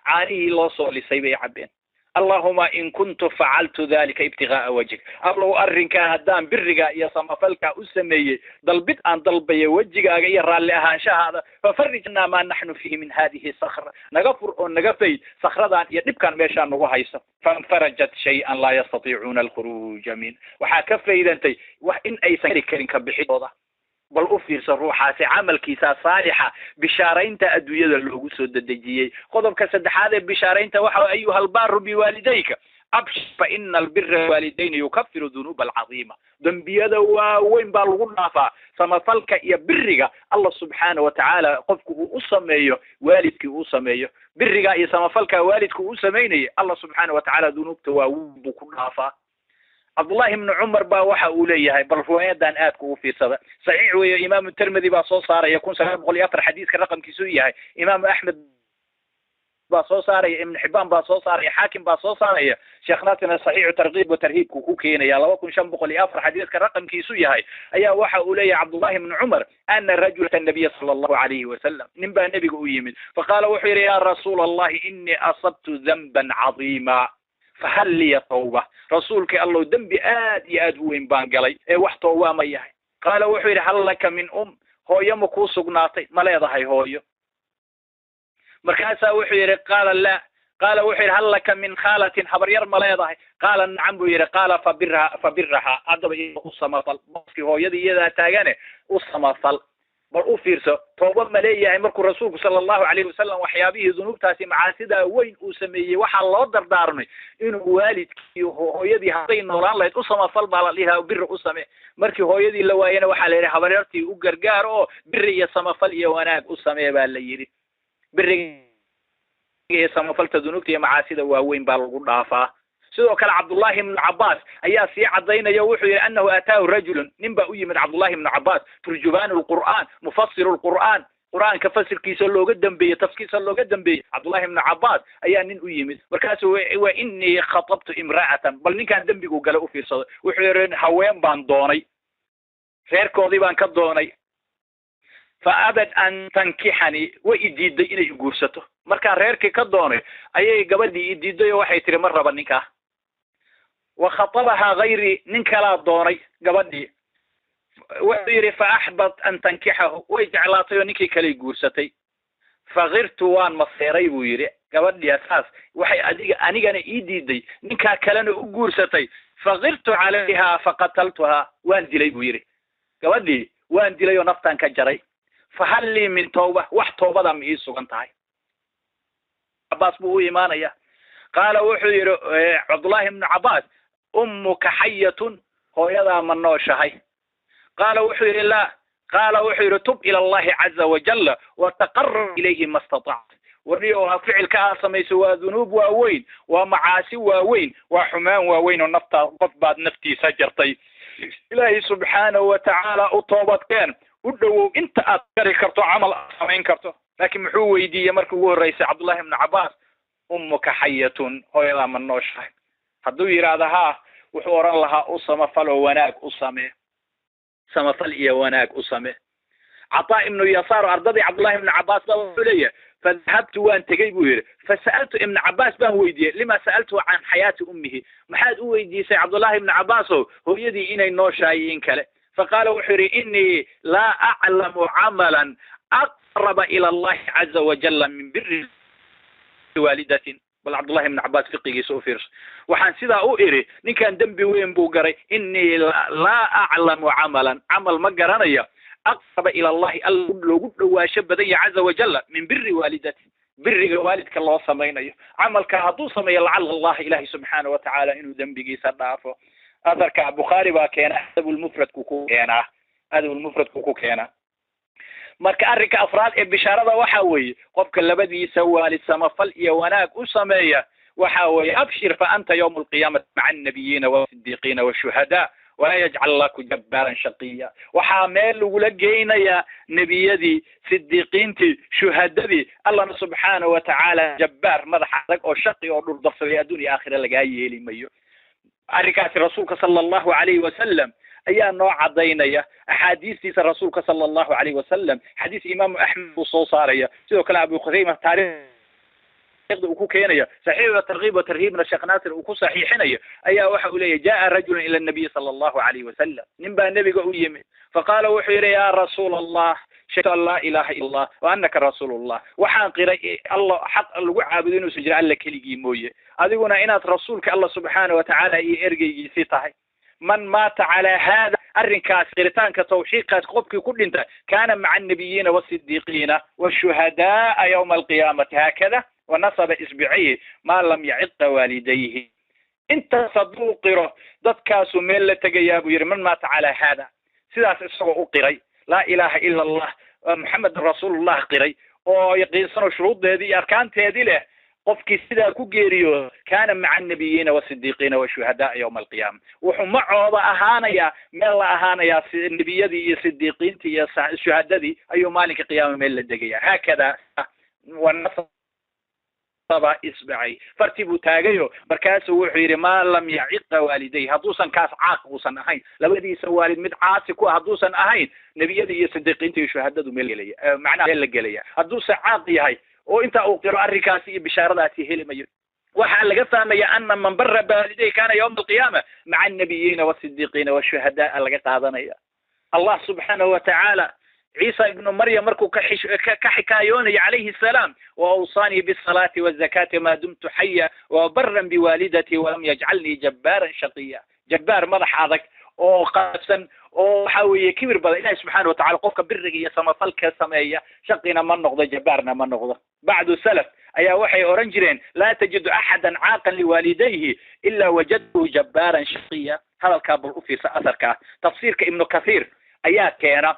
caanihii loo soo lisay bay cabbeen. Allahuma in kuntu facaltu dalika ibtigaaa wajhik, allow arrinkaa haddaan biriga iyo samafalkaa u sameeyey dalbid aan dalbayo wejigaaga iyo raalli ahaanshahaada, fafarijnaa maa naxnu fiihi min hadihi sakra, naga fur oo naga fayd sakradan iyo dhibkan meeshaa nagu hayso. Fainfarajat shay-an laa yastatiicuuna alkhuruuja min, waxaa ka faydantay wax in aysan kari karin ka bixidooda. Bal u fiirsa ruuxaasi camalkiisa saalixa, bishaaraynta adduunyada loogu soo dedejiyey. Qodobka saddexaad ee bishaaraynta waxa ayuha albaaru biwaalidayka abshir fa ina albira waalidayni yukafiru dunuuba alcadiima, dembiyada waaweyn baa lagu dhaafaa samafalka iyo biriga Allah subxaana watacaala qofku uu u sameeyo waalidkii uu sameeyo biriga iyo samafalka waalidka uu samaynayay, Allah subxaana watacaala dunuubta waaweyn buu ku dhaafaa. Cabdullahi ibnu Cumar baa waxa uu leeyahay, bal riwaayadan aadka ugu fiirsada, saxiix weeye, Imaamu Termidi baa soo saaraya 1904 xadiiska raqamkiisu yahay, Imaamu Axmed baa soo saaraya, Ibn Xibbaan baa soo saaraya, Xaakim baa soo saaraya. Sheekh Naasirna saxiixu targhiib wa tarhiibku ku keenaya 2504 xadiiska raqamkiisu yahay ayaa waxa uu leeyahay Cabdullahi ibn Cumar ana rajula nabiya sala allahu calayhi wasalam, nin baa nebiga u yimid, faqaala wuxuu yidhi yaa rasuula allahi inii asabtu danban cadiima fahal liya tawba, rasuulkii allow dembi aad iyo aad u weyn baan galay ee wax toobaa ma yahay. Qaala wuxuu yidhi hal laka min hooyo ma kuu sugnaatay, ma leedahay hooyo? Markaasaa wuxuu yidhi qaala laa. Qaala wuxuu yidhi hal laka min khaalatin, habaryar ma leedahay? Qaala nacam buu yidhi. Qaala fabiraha, haddaba u samafal, booskii hooyadii iyadaa taagane u samafal. Bal u fiirso, tooba ma leeyahay markuu rasuulku sala allahu calayhi wasalam waxyaabihii dunuubtaasi macaasidaa weyn uu sameeyey waxaa loo dardaarmay inuu waalidkii hooyadii hadday noolaan lahayd u samafal baa la dhihaa, biri u samee. Markii hooyadii la waayena waxaa la yidhi habaryartii u gargaar oo biri iyo samafal iyo wanaag u samee baa la yidhi. Biriga iyo samafalta dunuubta iyo macaasida waaweyn baa lagu dhaafaa. Sidoo kale Cabdullahi ibnu Cabbaas ayaa sii cadaynaya, wuxuu yidhi annahu ataahu rajulun, nin baa u yimid Cabdullahi ibnu Cabbaas, turjubaanu lqur'aan, mufasiru lqur'aan, qur'aanka fasirkiisa looga dambeeyey, tafsiirkiisa looga dambeeyey. Cabdullahi ibnu Cabbaas ayaa nin u yimid, markaasuu wa inii khatabtu imra'atan, bal ninkaan dembigu gale u fiirsado, wuxuu yidhi haween baan doonay, reerkoodii baan ka doonay, fa abad an tankixanii, way i diiday inay i guursato. Markaan reerkii ka doonay ayay gabadhii i diiday oo waxay tiri ma raba ninkaa. Wa khatabahaa hayrii, nin kalaa doonay gabadhii, wuxuu yidhi fa axbat an tankixahu, way jeclaatay oo ninkii kaley guursatay. Fakirtu waan maseeray buu yidhi, gabadhii saas waxay adiga anigana ii diiday, ninkaa kalena u guursatay. Fakirtu calayhaa faqataltuhaa, waan dilay buu yidhi, gabadhii waan dilay oo naftaan ka jaray. Fahal lii min tawba, wax toobada ma ii sugan tahay? Cabbaas buu u imaanaya. Qaala wuxuu yidhi Cabdullahi ibnu Cabbaas ummuka xayatun, hooyadaa ma nooshahay? Qaala wuxuu yidhi laa. Qaala wuxuu yidhi tub ila allahi caza wajalla wataqarab ilayhi ma istatacta. Warni oo ficilka aad samayso waa dunuub waaweyn, waa macaasi waaweyn, waa xumaan waaweyn oo naftaa qof baad naftiisa jartay. Ilaahay subxaanahu watacaala u toobadkeen, u dhowow inta aad kari karto, camal aad samayn karto. Laakiin muxuu weydiiyey markii ugu horreysay Cabdullahi ibnu Cabbaas ummuka xayatun, hooyadaa ma nooshahay? Hadduu yidhaahdo haa, wuxuu odhan lahaa u samafal oo wanaag u samee, samafal iyo wanaag u samee. Cataa ibnu Yasaar oo ardadii Cabdullahi ibnu Cabbaas baa wuxuu leeyahay fadahabtu waan tegey buu yidhi, fasa'altu ibnu Cabbaas baan weydiiyey lima sa'altuhu can xayaati ummihi, maxaad u weydiisay Cabdullahi ibnu Cabbaas oo hooyadii inay nooshahay in kale? Faqaala wuxuu yidhi inii laa aclamu camalan aqraba ila allahi caza wajalla min biri waalidatin. Bal Cabdullahi ibnu Cabbaas fiqigiisa u fiirso. Waxaan sidaa u iri ninkan dembi weyn buu garay, inii laa aclamu camalan, camal ma garanayo, aqraba ila allahi, alla loogu dhawaasho badan yahay caza wajalla min biri waalidati, biriga waalidka loo samaynayo. Camalka hadduu sameeyo lacala allah ilahi subxaana watacaala inuu dembigiisa dhaafo. Atharka Bukhaari baa keena, adabulmufradku ku keenaa, adabulmufradku ku keenaa. Marka arrinka afraad ee bishaarada waxa weeye qofka labadiisa waalid samafal iyo wanaag u sameeya waxa weeye abshir fa anta yawma alqiyaamati maca annabiyiina waasidiiqiina washuhadaa walaa yajcal laku jabbaaran shaqiya. Waxaa meel lagula geynayaa nebiyadii, sidiiqiintii, shuhadadii. Allahna subxaanahu watacaala jabbaar madax adag oo shaqi oo dhurdarsaday adduun iyo aakhira lagaa yeeli mayo. Arrinkaasi rasuulka sala allahu calayhi wasalam ayaa noo cadaynaya axaadiistiisa. Rasuulka sala allahu calayhi wasalam xadiis imaamu Axmed buu soo saaraya, sidoo kale Abu Khusayma taariikhda uu ku keenaya, saxiixa targhiib wa tarhiibna Sheekh Naasir uu ku saxiixinayo, ayaa waxa uu leeyahay jaa rajulun ila nabiy sala allahu calayhi wasalam, nin baa nebiga u yimid, faqaala wuxuu yidhi yaa rasuula allah shahidtu an laa ilaha illa allah wa annaka rasuulullah, waxaan qiray allah xaq lagu caabudo inuusan jiro alla keligii mooye, adiguna inaad rasuulka allah subxaana watacaala iyo ergeygiisii tahay. Man maata calaa haada, arrinkaas qiritaanka tawxiidkaas qofkii ku dhinta, kaana maca annabiyiina waasidiiqiina washuhadaaa yawma alqiyaamati haakada wanasaba isbicayhi maa lam yaciqa waalidayhi. Intaas hadduu qiro dadkaasuu meel la tegayaa buu yidhi. Man maata calaa haada, sidaas isagoo u qiray laa ilaha ila allah Muxamedan rasuulullah qiray oo yaqiinsanoo shuruuddeedii iyo arkaanteedii leh, qofkii sidaa ku geeriyo kaana maca annabiyiina wasidiiqiina washuhadaa yawma alqiyaama. Wuxuu macooda ahaanayaa, meel la ahaanayaa nebiyadii iyo sidiiqiintii iyo shuhadadii ayuu maalinka qiyaama meel la degaya. Haakada wanasaba Nasaba isbacay, fartii buu taagayo. Markaasuu wuxuu yidhi: "Maa lam yaciqa waalidayh," hadduusan kaas caaq uusan ahayn, labadiisa waalid mid caasi ku ah hadduusan ahayn, nebiyada iyo sidiiqiinta iyo shuhadadu meel gelaya, macnaha meel la gelaya. Hadduuse caaq yahay oo intaa uu qiro, arrinkaasi iyo bishaaradaasi heli mayo. Waxaa laga fahmaya ana man bara baalidayh kana yawma alqiyaama maca annabiyiina wasidiiqiina washuhadaa laga qaadanaya. Allah subxaanahu watacaala Ciisa ibnu Maryam markuu ka xikaayoonayo calayhi salaam: "Wa awsaanii bisalaati wazakaati maa dumtu xaya wa baran biwaalidatii walam yajcalnii jabbaaran shaqiya." Jabbaar madax adag oo qaabsan oo waxa weeye kibir badan. Ilahi subxaana watacala qofka biriga iyo samafalka sameeya shaqina ma noqdo, jabbaarna ma noqdo. Bacdu salaf ayaa waxay oran jireen: "Laa tajidu axadan caaqan liwaalidayhi ilaa wajadtuhu jabbaaran shaqiya." Hadalkaa bal u fiirsa. Asarkaa tafsiirka Ibnu Kathiir ayaa keena,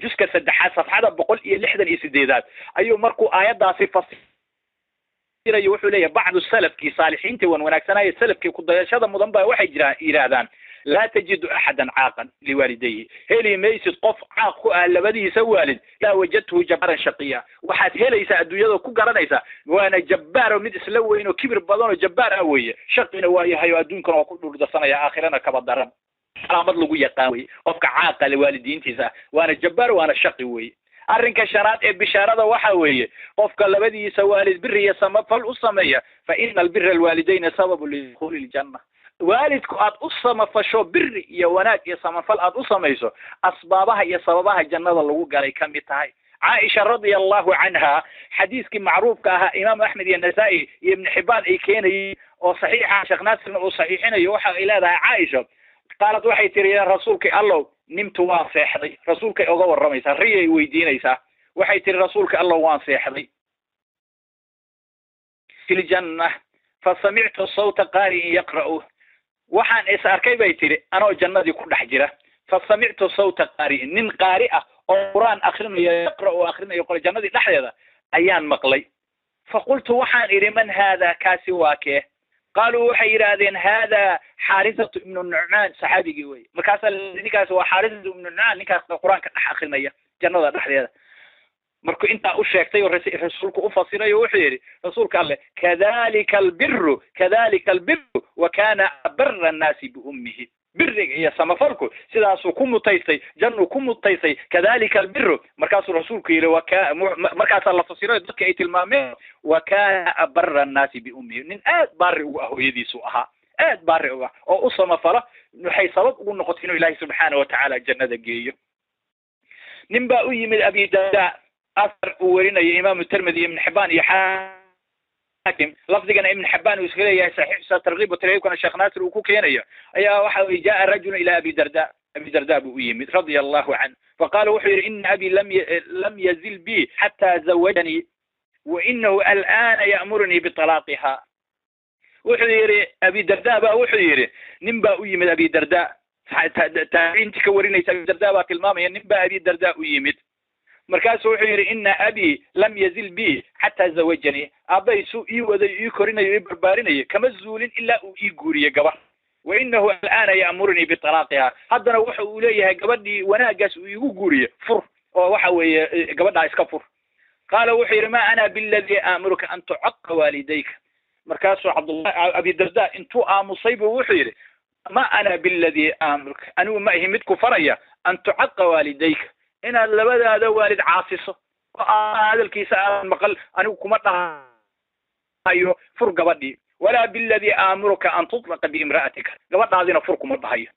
juska 3aad, safxada 168aad ayuu markuu aayaddaasi fasirayo wuxuu leeyahay: bacdu salafkii saalixiintii wan wanaagsanaayo, salafkii kudayashada mudan baa waxay jiraan yidhaahdaan: "Laa tajidu axadan caaqan liwaalidayhi," heli maysid qof caaq ku ah labadiisa waalid, "ilaa wajadtuhu jabbaaran shaqiya." Waxaad helaysaa adduunyada ku garanaysaa waana jabbaaro, mid isla weyn oo kibir badan oo jabbaar ah weeye, shaqina waa yahay oo adduunkana waa ku dhurdasanaya, aakhirana kaba daran. Calaamad lagu yaqaan weye qofka caaqa le waalidiintiisa, waana jabbaar waana shaqi weye. Arrinka shanaad ee bishaarada waxa weeye qofka labadiisa waalid biri iyo samafal u sameeya: fa ina albira alwaalidayna sababu lidukhuuli ljanna. Waalidku aad u samafasho, biri iyo wanaag iyo samafal aad u samayso, asbaabaha iyo sababaha jannada lagu galay ka mid tahay. Caaisha radia allahu canha, xadiiskii macruufka ahaa, Imaam Axmed iyo Nasaa-i iyo Ibn Xibaan ay keenayeen oo saxiixa, Sheekh Naasirna uu saxiixinayo, waxa ay leedahay Caaisha: qaalad, waxay tiri: "Ya rasuulkii Allow, nimtu," waan seexday. Rasuulkay oga warramaysaa, riyay weydiinaysaa. Waxay tiri: "Rasuulka Allow, waan seexday fi ljanna, fa samictu sawta qaari'in yaqra'u." Waxaan is arkay, bay tiri, anoo jannadii ku dhex jira. Fa samictu sawta qaari'in, nin qaari ah oo Qur-aan akrinayo, yaqra'u, akrinayo qole jannadii dhexdeeda ayaan maqlay. Faqultu, waxaan idhi: "Man haada? Kaasi waa kee?" Qaaluu, waxay yidhaahdeen: "Hada Xaarisatu ibnu Nucmaan," saxaabigii wey. Markaasaa ninkaasi waa Xaarisatu ibnu Nucmaan, ninkaas Qur-aanka dhex akrinaya jannada dhexdeeda. Markuu intaa u sheegtay oo rasuulku u fasirayo, wuxuu yidhi rasuulka Alle: "Kadalika albiru, kadalika albiru, wa kana abara annaasi biummihi." Biriga iyo samafalku sidaasuu ku mutaystay, jannuu ku mutaystay. Kadalika albiru, markaasuu rasuulku yidhi, markaasaa la fasirayo dadka ay tilmaameen: wa kana abara annaasi biummihi, nin aad baari ugu ah hooyadiisu ahaa, aad baari ugu ah oo u samafala. Waxay sabab ugu noqotay inuu Ilaahay subxaana watacaala jannada geeyo. Nin baa u yimid Abi Darda. Asar uu werinayo Imaamu Tirmidi, Ibn Xibaan iyo Xaakim, lafdigana Ibn Xibaan uu iska leeyahay saxiix targhiib wa tarhiibkana Sheekh Naasir uu ku keenayo, ayaa waxa weye: jaa rajulun ila Abi Darda. Abi Darda buu u yimid radia allahu canh. Faqaala, wuxuu yidhi: "Ina abi lam yazil bi xataa zawajanii wa inahu al'aana ya'murunii bitalaaqiha." Wuxuu yidhi Abi Darda ba, wuxuu yidhi nin baa u yimid Abi Darda. Taabiciintii ka warinaysa Abi Darda baa tilmaamaya: nin baa Abi Darda u yimid, markaasu wuxuu yidhi: "Ina abi lam yazil bi xataa zawajanii," aabbay suu ii waday, ii korinayo, ii barbaarinayo, kama zuulin ilaa uu ii guuriyey gabar. Wa inahu al'aana ya'murunii bitalaaqiha, haddana waxa uu leeyahay gabadhii wanaaggaas uu iigu guuriye fur, oo waxa weeye gabadhaa iska fur. Qaala, wuxuu yidhi: "Ma ana biladi aamuruka an tucaqa waalidayka." Markaasuu Cabdullah Abi Darda intuu aamusay buu wuxuu yidhi: "Ma ana biladi aamuruka," anigu ma ihi mid ku faraya, "an tucaqa waalidayka," inaad labadaada waalid caasiso oo hadalkiisa aadan maqal, anigu kuma dhahayo fur gabadhii. "Walaa biladi aamuruka an tutlaqa biimra'atika," gabadhaadina fur kuma dhahayo.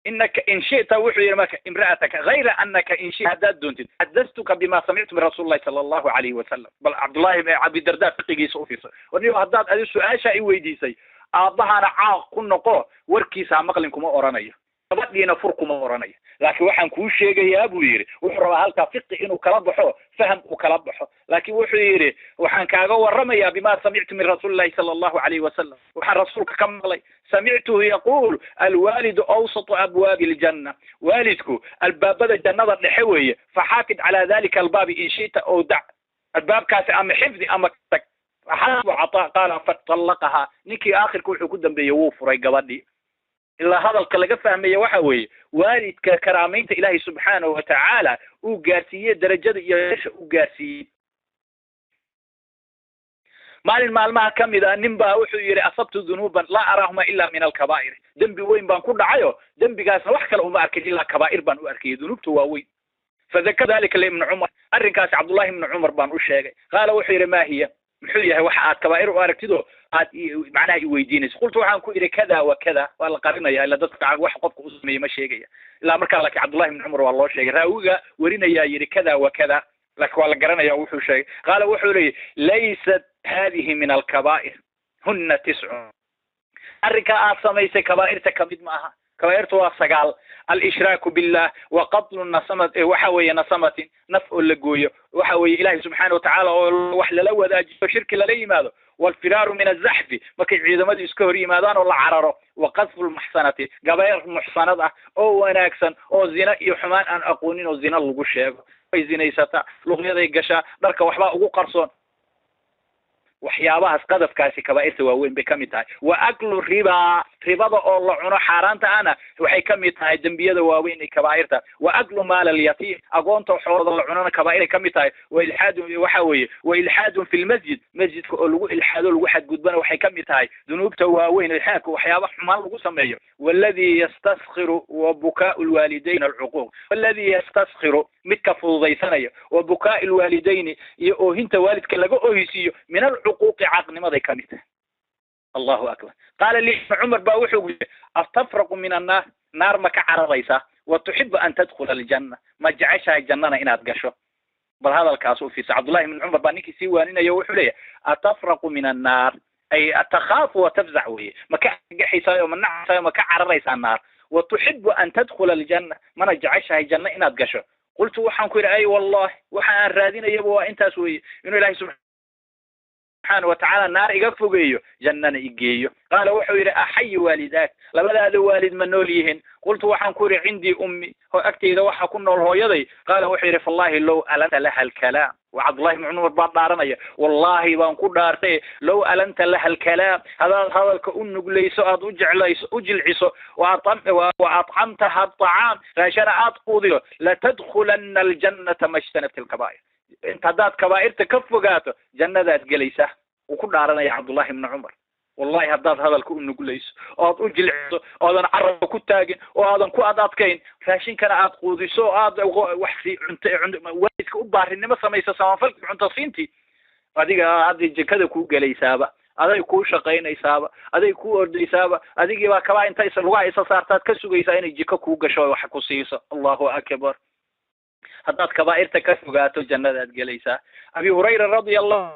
"Inaka in shi'ta," wuxuu yidhi marka, "imra'ataka, hayra anaka in shita," haddaad doontid, "xadastuka bima samictu min rasuuli llahi sala allahu alayhi wasalam." Bal Cabdullahi Abidarda fiqigiisa u fiirsa. Warniyo, haddaad adi su-aasha i weydiisay, aabbahana caaq ku noqo, warkiisa ha maqlin kuma oranayo, gabadhiina fur kuma oranayo, laakiin waxaan kuu sheegayaa, buu yidhi. Wuxuu rabaa halkaa fiqi inuu kala baxo, faham uu kala baxo, laakiin wuxuu yidhi: "Waxaan kaaga warramayaa bima samictu min rasuuli llahi sala allahu alayhi wasalam." Waxaan rasuulka ka maqlay: "Samictuhu yaquul: alwaalidu awsatu abwaabi aljanna." Waalidku albaabada jannada dhexe weeye. "Faxaafid calaa dalika albaabi in shi'ta ow dac," albaabkaasi ama xifdi ama tag. Xasbu cataa qaala fatalaqahaa. Ninkii aakhirka wuxuu ku dambeeyey wuu furay gabadhii. Ilaa hadalka laga fahmaya waxa weeye waalidka karaamaynta Ilaahay subxaanahu watacaala uu gaarsiiyey, darajada iyo meesha uu gaarsiiyey. Maalin maalmaha ka mid ah nin baa wuxuu yidhi asabtu dunuuban laa araahuma ilaa min alkabaa'ir, dembi weyn baan ku dhacayo, dembigaasna wax kale uma arkin ilaa kabaa'ir baan u arkayay, dunuubta waa weyn. Fadakara dalika liibni Cumar, arrinkaasi Cabdullahi ibni Cumar baan u sheegay. Qaala wuxuu yidhi maa hiya, muxuu yahay waxa aad kabaa'ir u aragtidoo aad macnaha i weydiinayso? Qultu waxaan ku idhi kada wa kada, waa la qarinaya ila dadka wax qofka u sameeyey ma sheegaya ilaa markaa, laakiin Cabdullahi ibni Cumar waa loo sheegay, raawiga werinayaa yidhi kada wa kada, laakiin waa la garanaya wuxuu sheegay. Qaala wuxuu leeyahy laysat hadihi min alkabaa'ir, huna tiscun, arrinkaa aad samaysay kabaa'irta kamid ma aha, kabaa'irtu waa 9, alshraaku billah wa qatlu nasama, waxa weeye nasamatin, naf oo la gooyo, waxa weeye Ilahi subxaana watacaala oo wax lala wadaajiyo, shirki lala yimaado, waalfiraaru min azaxfi, markay ciidamadu iska hor yimaadaan oo la cararo, wa qadfu lmuxsanati, gabayr muxsanad ah oo wanaagsan oo zina iyo xumaan aan aqoonin oo zina lagu sheego, way zinaysataa, luqyaday gashaa, dharka waxbaa ugu qarsoon, waxyaabahaas qadafkaasi kabaa'irta waaweyn bay kamid tahay. Wa aklu ribaa, ribada oo la cuno xaaraanta ahna waxay kamid tahay dembiyada waaweyn ee kabaa'irta. Wa aklu maal alyatiim, agoonta xoolada la cunona kabaa'iray kamid tahay. Wa ilxaadun, waxa weeye wa ilxaadun fi lmasjid, masjidka oo lagu ilxaado lagu xadgudbana waxay kamid tahay dunuubta waaweyn, ilxaadka waxyaaba xumaan lagu sameeyo. Waladi yastaskhiru wa bukaau lwaalidayn alcuquuq, waladi yastaskhiru midka fududaysanayo, wa bukaai lwaalidayni iyo oohinta waalidka laga oohisiiyo, min alcuquuqi caaqnimaday kamid tahay. Allahu akbar. Qaala li ibni Cumar baa wuxuu yidhi astafraqu min annaar, naar ma ka cararaysaa? Wa tuxibu an tadkhula aljanna, ma jeceshahay jannana inaad gasho? Bal hadalkaas u fiirsa, Cabdullahi ibni Cumar baa ninkii sii waaninaya, wuxuu leeyahay atafraqu min annaar, ay takhaafu wa tafzac weye, ma ka argagaxaysaayo, ma nacaysayo, ma ka cararaysaa naar? Wa tuxibu an tadkhula aljanna, mana jeceshahay janno inaad gasho? Qultu waxaan ku yidhi ay wallahi, waxa aan raadinayaba waa intaas weye, inuu Ilahay subxaana watacaala naar iga fogeeyo, jannana igeeyo. Qaala wuxuu yidhi axayi waalidaak, labadaada waalid ma nool yihiin? Qultu waxaan ku yidhi cindii ummi, agtayda waxa ku nool hooyaday. Qaala wuxuu yidhi fallahi low alanta laha alkalaam, wa Cabdullahi ibni Cumar baa dhaaranaya, wallahi baan ku dhaartay low alanta laha alkalaam, hadaad hadalka u nuglayso, aad u jeclayso, u jilciso, wa atcamtaha atacaam, raashana aad quudiyo, latadkhulana aljannata ma ijtanabt alkabaa'ir, inta haddaad kabaa'irta ka fogaato jannadaad gelaysaa. Wuu ku dhaaranaya Cabdullahi ibni Cumar, wallahi haddaad hadalka u nuglayso, oad u jilciso, oodan carabka ku taagin, oo aadan ku ad adkayn, raashinkana aad quudiso, oo aad wax sii cunto waalidka u baarinimo samayso, samafalka cunto siintii, adiga hadda jikada kuu gelaysaaba, aday kuu shaqaynaysaaba, aday kuu ordaysaaba, adigii baa kabaa inta isa lugaha isa saartaad ka sugaysaa inay jiko kuu gasho wax ku siiso. Allahu akbar. Haddaad kabaa'irta ka fogaato jannadaad gelaysaa. Abi Hurayra radia allahu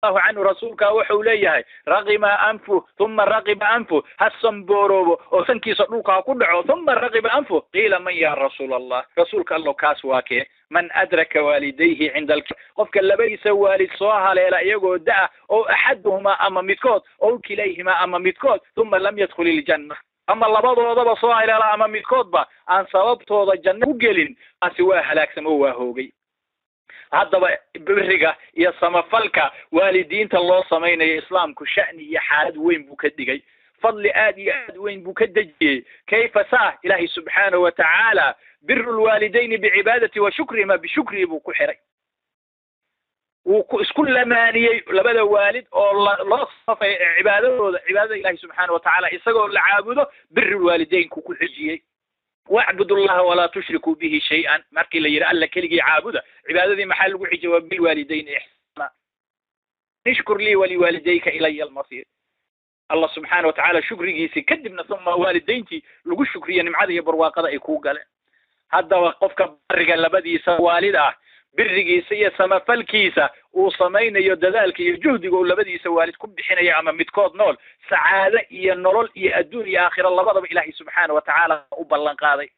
canhu rasuulka wuxuu leeyahay raqima anfu thuma raqiba anfu, ha sambooroobo oo sankiisa dhulka ha ku dhaco, thuma raqiba anfu. Qiila man ya rasuul Allah, rasuulka allo kaas waa kee? Man adraka waalidayhi cinda, qofka labadiisa waalid soo haleela iyagoo da-a, oo axaduhumaa ama midkood, ow kilayhimaa ama midkood, thuma lam yadkhul iljanna, ama labadoodaba soo haleela ama midkoodba aan sababtooda janno ku gelin, kaasi waa halaagsam oo waa hoogay. Haddaba biriga iyo samafalka waalidiinta loo samaynayo islaamku sha'ni iyo xaalad weyn buu ka dhigay, fadli aad iyo aad weyn buu ka dejiyey. Kayfa saa Ilaahay subxaanahu watacaala biru lwaalidayni bicibaadati wa shukrihima bishukrihi buu ku xiray, wuu ku isku lamaaniyey labada waalid oo loo safay cibaadadooda, cibaadada Ilahi subxaana watacaala isagoo la caabudo birulwaalideynku ku xijiyey. Wacbud allaha walaa tushrikuu bihi shay-an, markii la yidhi alla keligii caabuda, cibaadadii maxaa lagu xijiyey? Waa bilwaalidayn ixsaana, ishkur lii waliwaalidayka ilaya almasiir. Allah subxaana watacaala shukrigiisii kadibna uma waalidayntii lagu shukriyo nimcada iyo barwaaqada ay kuu galeen. Haddaba qofka bariga labadiisa waalid ah, birigiisa iyo samafalkiisa uu samaynayo, dadaalka iyo juhdiga uu labadiisa waalid ku bixinayo ama midkood nool, sacaado iyo nolol iyo adduun iyo aakhiro labadaba Ilaahay subxaana watacaala u ballan qaaday.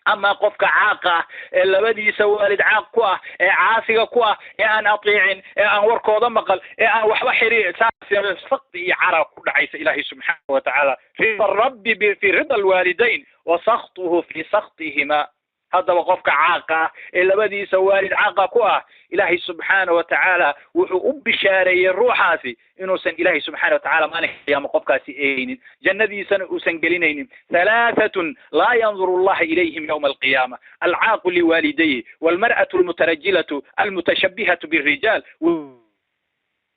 Ama qofka caaqa ah ee labadiisa waalid caaq ku ah, ee caasiga ku ah, ee aan atiicin, ee aan warkooda maqal, ee aan waxba xiri, saas sakti iyo cara ku dhacaysa Ilaahay subxaana watacaala. Rida rabbi fi rida alwaalidayn wa saktuhu fi saktihima. Haddaba qofka caaqa ah ee labadiisa waalid caaqa ku ah, Ilaahay subxaana watacaala wuxuu u bishaareeyey ruuxaasi inuusan Ilaahay subxaana watacaala maalinka qiyaama qofkaasi eegaynin, jannadiisana uusan gelinaynin. Halaatatun laa yanduru allaha ilayhim yowma alqiyaama, alcaaqu liwaalidayhi, walmar'atu almutarajilatu almutashabihatu birijaal.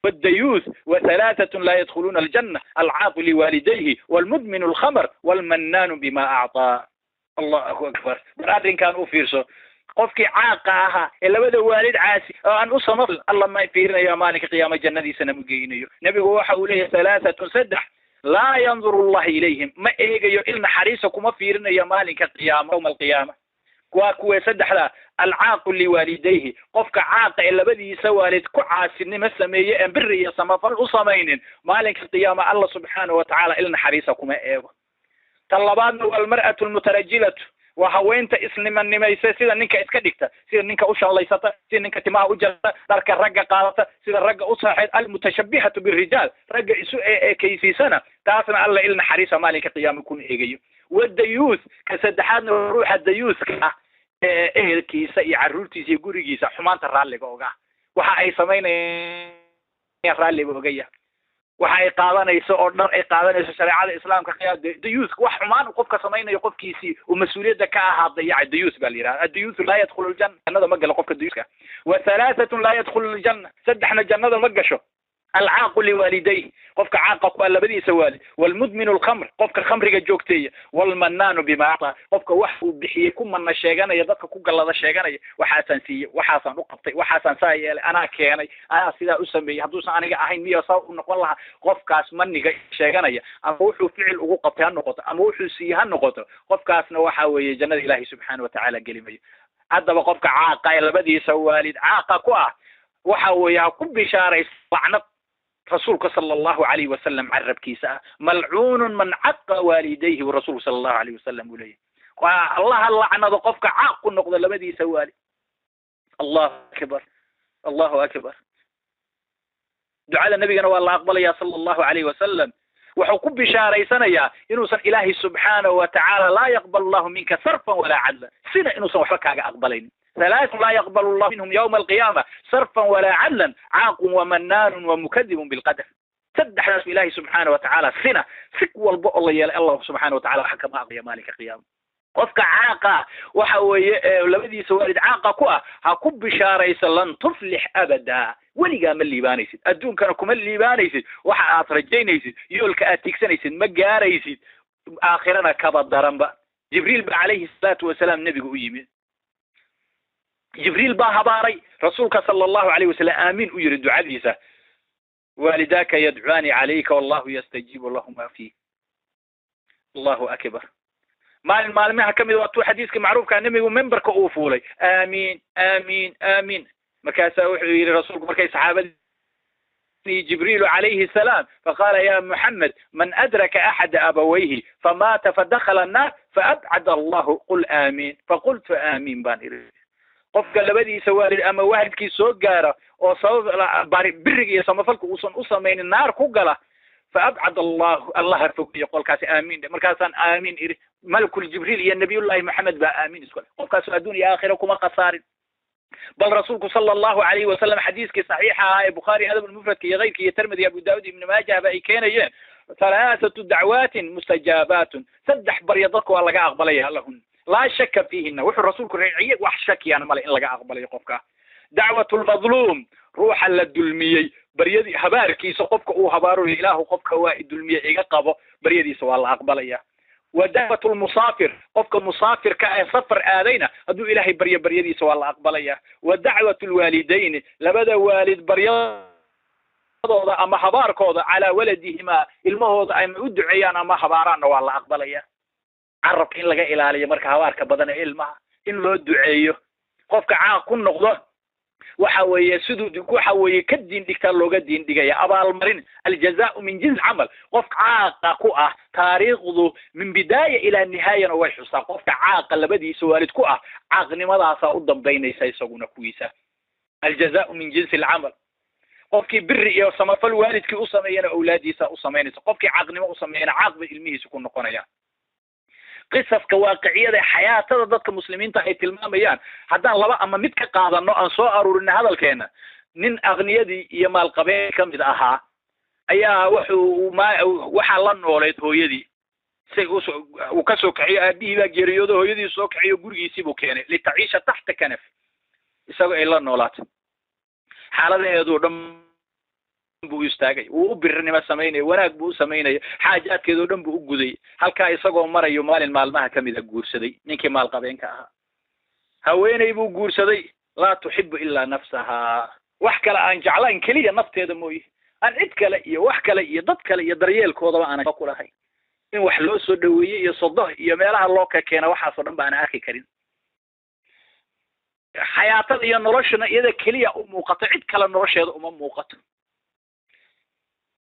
والديوث وثلاثة لا يدخلون الجنة العاق لوالديه والمدمن الخمر والمنان بما أعطى. الله أكبر. Arrinkan u fiirso, qofkii caaqa ahaa ee labada waalid caasi oo aan u samafal, Alla ma fiirinayo maalinka qiyaama, jannadiisana ma geynayo. Nebigu waxa uu leeyahay ثلاثة, saddex, لا ينظر الله إليهم, ma eegayo, il naxariisa kuma fiirinayo maalinka qiyaama, يوم القيامة. Waa kuwee saddexda? العاق لوالديه, qofka caaqa ee labadiisa waalid ku caasinimo sameeye een biri iyo samafal u samaynin, maalinka qiyaama Alla subxaanahu watacaala il naxariisa kuma eego. Tan labaadna waa المرأة المترجلة, waa haweenta isnimanimaysa, sida ninka iska dhigta, sida ninka u shanlaysata, sida ninka timaha u jarta, dharka ragga qaadata, sida ragga u saaxeed, المتشبهة بالرجال, ragga isu eekaysiisana, taasna Alla il naxariisa maalinka qiyaama kuma eegayo. والديوث, ka saddexaadna ruuxa dayuuska ah ee ehelkiisa iyo carruurtiisa iyo gurigiisa xumaanta raalliga oga, waxa ay samaynayaan raalliga ogaya, waxa ay qaadanayso oo dhan ay qaadanayso shareecada Islaamka. Dayuuska wax xumaan qofka samaynayo, qofkiisii uu mas-uuliyadda ka ahaa dayacay, dayuus baa la yidhahda. الديوث لا يدخل الجنة, jannada ma galo qofka dayuuska. وثلاثة لا يدخل الجنة, saddexna jannada ma gasho: العاق لوالديه, qofka caaqa ku labadiisa waalid, والمدمن الخمر, qofka khamriga joogteeya, والمنان بما أعطى, qofka wax uu bixiyey ku manna sheeganaya, dadka ku gallada sheeganaya, waxaasaan siiyey, waxaasaan u qabtay, waxaasaan saa yeelay, anaa keenay, anaa sidaa u sameeyey, hadduusan aniga ahayn miya saa u noqon lahaa? Qofkaas maniga sheeganaya, ama wuxuu ficil ugu qabtay ha noqoto ama wuxuu siiyey ha noqoto, qofkaasna waxa weeye jannada Ilaahay subxaana watacaala gelimayo. Haddaba qofka caaqa ee labadiisa waalid caaqa ku ah, waxa weeye ha ku bishaaraysa lacnad rasuulka sala allahu alayhi wasalam carabkiisa ah. ملعون من عق والديه, rasuulku sala allahu alayhi wasalam uu leeyahy. Waa Allaha lacnado qofka caaq ku noqda labadiisa waalid. Allahu akbar, Allahu akbar. Ducada nabigana waa la aqbalaya sala allahu alayhi wasalam. Wuxuu ku bishaaraysanayaa inuusan Ilaahay subxaanahu watacaala لا يقبل الله منك صرفا ولا عدلا, sina inuusan waxba kaaga aqbalaynin. ثلاث لا يقبل الله منهم يوم القيامة صرفا ولا عدلا: عاق ومنان ومكذب بالقدر. Saddexdaas Ilaahay subxaana watacaala sina si walba oo la yeelay Allah subxaana watacala waxa kama aqbaya maalinka qiyaama. Qofka caaqa waxa weeye labadiisa waalid caaqa ku ah, ha ku bishaaraysa لن تفلح أبدا, weligaa ma liibaanaysid, adduunkana kuma liibaanaysid, waxa aad rajaynaysid, yoolka aad tiigsanaysid ma gaaraysid, aakhirana kaba daranba. Jibriil ba calayhi salaatu wasalaam nebiga u yimid. Jibriil baa habaaray rasuulka sala allahu alayh wasalam, aamiin u yiri ducadiisa. والداك يدعوان عليك والله يستجيب لهما فيه. Allahu akbar. Maalin maalmaha ka mid waa tuu xadiiska macruufka, nebigu memberka uu fuulay, aamiin, aamiin, aamiin. Markaasaa wuxuu yidhi rasuulku markay saxaabadii Jibriil calayhi salaam, فقال يا محمد من أدرك أحد أبويه فمات فدخل النار فأبعد الله, قل آمين. فقلت آمين baan iri. Qofka labadiisa waalid ama waalidkii soo gaara oo sabab biriga iyo samafalka uusan u samaynin naar ku gala, فأبعد الله, Allaha fogeeyo qolkaasi, aamiin. Markaasaan aamiin iri. Malakul Jibriil iyo Nabiyullahi Maxamed baa aamiin isku leh. Qofkaas adduun iyo aakhira kuma khasaarin. Bal rasuulku sala allahu alayhi wasalam xadiiskii saxiixa ahaa ee Bukhaari adab mufradka iyo keyrka iyo Termidi, Abu Daawud, Ibn Maajah ba ay keenayeen, ثلاثة دعوات مستجابات, saddex barya dadka waa laga aqbalaya lahun لا شك فيهن. Wuxuu rasuulku raaciyey wax shakiyana male in laga aqbalayo qofka. دعوة المظلوم, ruuxa la dulmiyey baryadii, habaarkiisa, qofka uu habaarayo, Ilaahu qofka waa i dulmiyey iga qabo, baryadiisa waa la aqbalaya. ودعوة المسافر, qofka musaafirka ee safar aadayna hadduu Ilaahay baryo, baryadiisa waa la aqbalaya. ودعوة الوالدين, labada waalid baryadooda ama habaarkooda, على ولدهما, ilmahooda ama u duceeyaan ama habaaraanna waa la aqbalaya. Carabka in laga ilaaliyo marka habaarka badan ee ilmaha, in loo duceeyo. Qofka caaq ku noqdo waxa weeye siduu waxa weeye ka diin dhigtaa looga diin dhigaya, abaalmarin, الجزاء من جنس العمل. Qofka caaqa ku ah, taariikhdu من بداية إلى نهاية na way xustaa, qofka caaqa labadiisa waalid ku ah caaqnimadaasaa u dambaynaysa isaguna kuwiisa. الجزاء من جنس العمل. Qofkii biri iyo samafal waalidkii u sameeyana awlaadiisa u samaynaysa, qofkii caaqnimo u sameeyana caaq bay ilmihiisa ku noqonayaan. Qisaska waaqiciyada ee xayaatada dadka muslimiinta ay tilmaamayaan haddaan laba ama mid ka qaadano, aan soo aruurina hadalkeena, nin aqniyadii iyo maalqabeen ka mid ahaa ayaa wuxuu ma waxaa la nooleed hooyadii say usoo uu ka soo kaxiyo. Aabihii baa geeriyoodo, hooyadii soo kaxiyo, gurigiisii buu keenay, لتعيش تحت كنف, isagoo ay la noolaatay. Xaaladaheedu dhan buu istaagay, wuu u birinimo samaynaya, wanaag buu u samaynaya, xaajaadkeedoo dhan buu u guday. Halkaa isagoo marayo maalin maalmaha kamid a guursaday ninkii maalqabeenka ahaa. Haweeney buu guursaday, laa tuxibu ilaa nafsahaa, wax kale aan jeclayn keliya nafteeda mooye, aan cid kale iyo wax kale iyo dad kale iyo daryeelkoodaba aanan ku lahayn. In wax loo soo dhaweeyey iyo sodoh iyo meelaha loo ka keena waxaasoo dhan ba aan arki karin. Xayaatada iyo noloshana iyada keliya u muuqato, cid kale nolosheeda uma muuqato.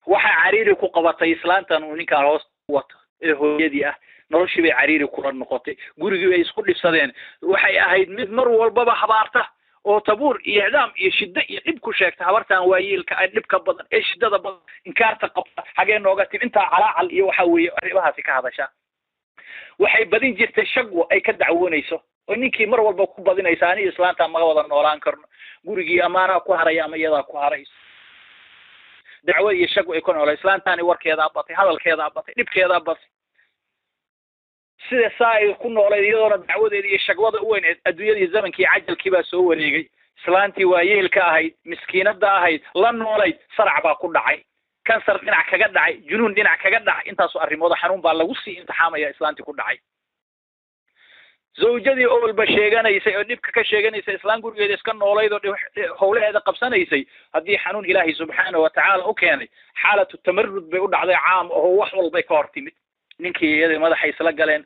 Waxaa cariiri ku qabatay islaantan uu ninkaan hoos wato ee hooyadii ah, noloshii bay cariiri kula noqotay, gurigii bay isku dhibsadeen. Waxay ahayd mid mar walbaba habaarta oo tabuur iyo icdaam iyo shiddo iyo dhib ku sheegta. Habartan waayeelka ay dhibka badan ee shiddada badan inkaarta qabta xagee nooga tib, intaa calaacal iyo waxa weeye arrimahaasi ka hadasha. Waxay badin jirtay shagwo ay ka dacwoonayso oo ninkii mar walba ku badinaysa, ani islaanta maga wada noolaan karno, gurigii amaanaa ku haraya ama iyadaa ku harayso. Dacwo iyo shagwo ay ku noolay, islaantaani warkeedaa batay, hadalkeedaa batay, dhibkeedaa batay. Sida saa ay ku noolayd iyadoona dacwadeeda iyo shagwada u weyneed, adduunyadii zamankii cajalkii baa soo wareegay. Islaantii waayeelka ahayd, miskiinada ahayd, la noolayd, sarac baa ku dhacay, kansar dhinac kaga dhacay, junuun dhinac kaga dhacay, intaasoo arrimooda xanuun baa lagu sii imtixaamaya islaantii ku dhacay. Zawjadii owalba sheeganaysay oo dhibka ka sheeganaysay, islaan gurigeeda iska noolayd oo howlaheeda qabsanaysay, haddii xanuun ilaahay subxaanahu watacaala u keenay, xaalatu tamarud bay u dhacday caam oo wax walbay ka hor timid. Ninkii iyadii madaxa isla galeen,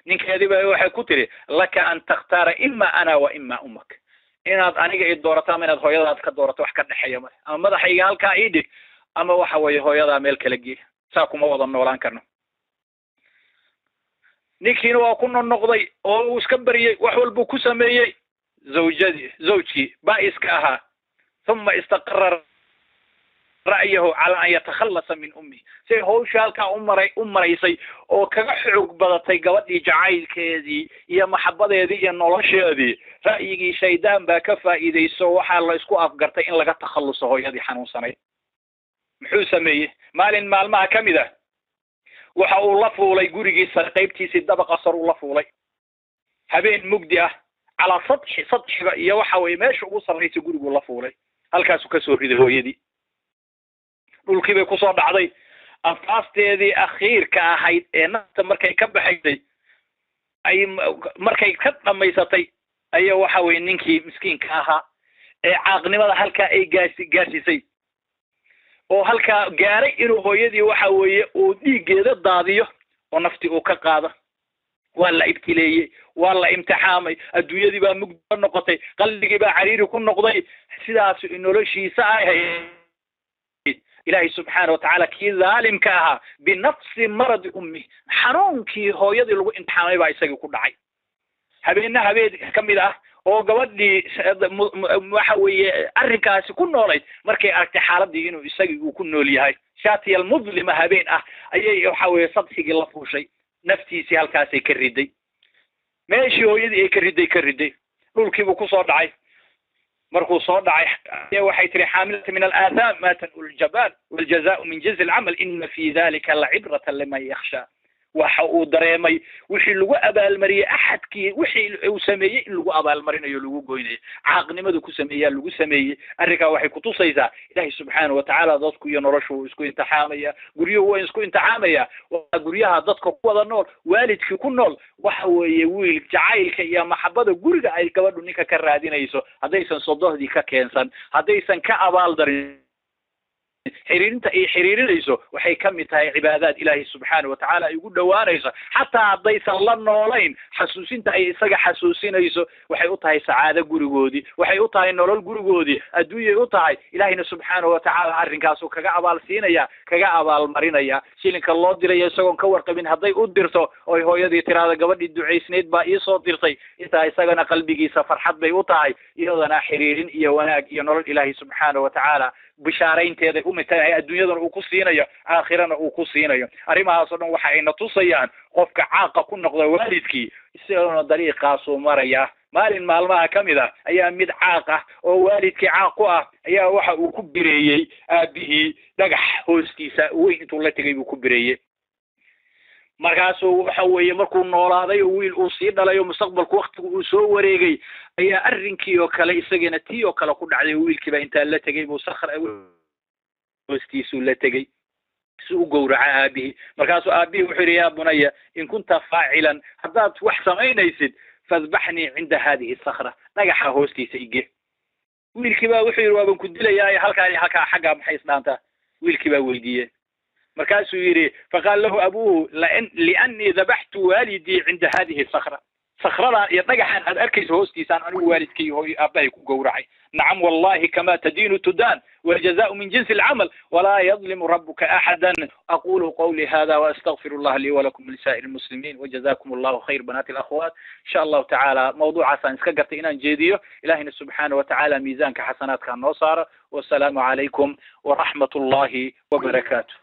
ninkeedii ba waxay ku tiri, laka an takhtaara ima ana wa ima ummak, inaad aniga i doorato ama inaad hooyadaad ka doorato, wax ka dhexeeya male, ama madaxayga halkaa ii dhig ama waxa weeye hooyadaa meel kala gee, saa kuma wada noolaan karno. Ninkiina waa ku noqnoqday oo uu iska bariyey, wax walbuu ku sameeyey. Zawjadii zawjkii baa-iska ahaa, thuma istaqara ra'yahu cala an yatakhallasa min ummihi. Say hawsha halkaa u maraysay oo kaga xoog badatay gabadhii jacaylkeedii iyo maxabadeedii iyo nolosheedii, ra'yigii shaydaan baa ka faa'iidayso. Waxaa la isku afgartay in laga takhalluso hooyadii xanuunsanayd. Muxuu sameeyey? Maalin maalmaha ka mid ah waxa uu la fuulay gurigii sare, qaybtiisii dabaqa sar uu la fuulay, habeen mugdi ah, calaa sadxi sadxiga iyo waxa weeye meesha ugu sarraysa guriguu la fuulay, halkaasuu kasoo riday hooyadii. Dhulkii bay kusoo dhacday. Anfaasteedii akhiirka ahayd ee nafta markay ka baxaysay, ay markay ka dhamaysatay, ayaa waxa weye ninkii miskiinka ahaa ee caaqnimada halkaa ay gaarsiisay oo halkaa gaaray inuu hooyadii waxa weeye uu dhiiggeeda daadiyo oo naftii uu ka qaado. Waa la ibtileeyey, waa la imtixaamay, adduunyadii baa mugdi noqotay, qalbigii baa cariiri ku noqday. Sidaas noloshiisa ahayd. Ilaahay subxaana watacaala kii dhaalimka ahaa binafsi maradi ummi, xanuunkii hooyadii lagu imtixaamay baa isagii ku dhacay. Habeenna habeen ka mid ah oo gabadhii waxa weeye arrinkaasi ku noolayd markay aragtay xaaladii inuu isagii uu ku nool yahay, shaatiyal mudlima habeen ah ayay waxa weeye sadxigii la fuushay, naftiisii halkaasay ka riday, meeshii hooyadii ay ka riday, dhulkiibuu kusoo dhacay. Markuu soo dhacay waxay tiri, xaamilata min alaatham ma tanul ljabal waljazaau min jinsi alcamal, ina fi dalika lacibratan liman yakhsha. Waxa uu dareemay wixii lagu abaalmariyey axadkii wixii uu sameeyey in lagu abaalmarinayo, lagu goynayo, caaqnimadu ku sameeyaa lagu sameeyey. Arrinkaa waxay kutusaysaa ilaahay subxaana watacaala dadku iyo noloshu wuu isku imtixaamaya, guryuhu waa isku imtixaamaya. Waa guryaha dadka ku wada nool, waalidkii ku nool, waxa weeye wiil jacaylka iyo maxabada guriga ay gabadhu ninka ka raadinayso, haddaysan sodohdii ka keensan, haddaysan ka abaal darin, xiriirinta ay xiriirinayso waxay ka mid tahay cibaadaad ilaahay subxaana watacaala ay ugu dhowaanayso. Xataa haddaysan la noolayn, xasuusinta ay isaga xasuusinayso waxay u tahay sacaado gurigoodii, waxay u tahay nolol gurigoodii, adduunyay u tahay. Ilaahayna subxaana watacaala arrinkaasu kaga abaal siinaya, kaga abaalmarinaya. Shilinka loo diraya isagoon ka warqabin hadday u dirto oy hooyadii tiraada gabadhii ducaysnayd baa iisoo dirtay, intaa isagana qalbigiisa farxad bay u tahay, iyadana xiriirin iyo wanaag iyo nolol ilaahay subxaana watacaala bishaaraynteeday u mid tahay, adduunyadana uu ku siinayo, aakhirana uu ku siinayo. Arrimahaas oo dhan waxa ayna tusayaan qofka caaqa ku noqda waalidkii isaguna dariiqaasuu maraya. Maalin maalmaha ka mid ah ayaa mid caaq ah oo waalidkii caaq ku ah ayaa waxa uu ku bireeyey aabihii dhagax hoostiisa weyn intuu la tegay buu ku bireeyey. Markaasuu waxa weeye markuu noolaaday oo wiil uu sii dhalay oo mustaqbalku waktigu uu soo wareegay ayaa arrinkii oo kale isagana tii oo kale ku dhacday. Wiilkiiba intaa la tegay buu sakhr Hoostiisuu la tegey si u gowraca aabihii. Markaasuu aabihii wuxuu yidhi, yaa bunaya, in kunta faacilan, haddaad wax samaynaysid, fadbaxnii cinda hadihi sakra, dhagaxa hoostiisa ige. Wiilkii baa wuxuu yidhi, waaban ku dilayaa, halkaa iyo halkaa xaggaa maxay isdhaantaa? Wiilkii baa weydiiyey. Markaasuu yidhi, faqaal lahu abuuhu, liannii dabaxtu waalidii cinda hadihi sakra, sakradan iyo dhagaxan aad arkayso hoostiisaan anigu waalidkay hooy aabbahay ku gowracay. Nacam, wallahi, kama tadiinu tudaan, waljazaau min jinsi alcamal, walaa yadlimu rabuka axada. Aqulu qawli hada waastagfir allah lii walakum lisaa'ir lmuslimiin, wajazakum allahu khayr. Banaati alakhwaat, insha allahu tacaala mawduucaasaan iska gartay inaan jeediyo. Ilahina subxaana watacaala miisaanka xasanaadka noo saaro. Wasalaamu calaykum waraxmat ullahi wabarakaatu.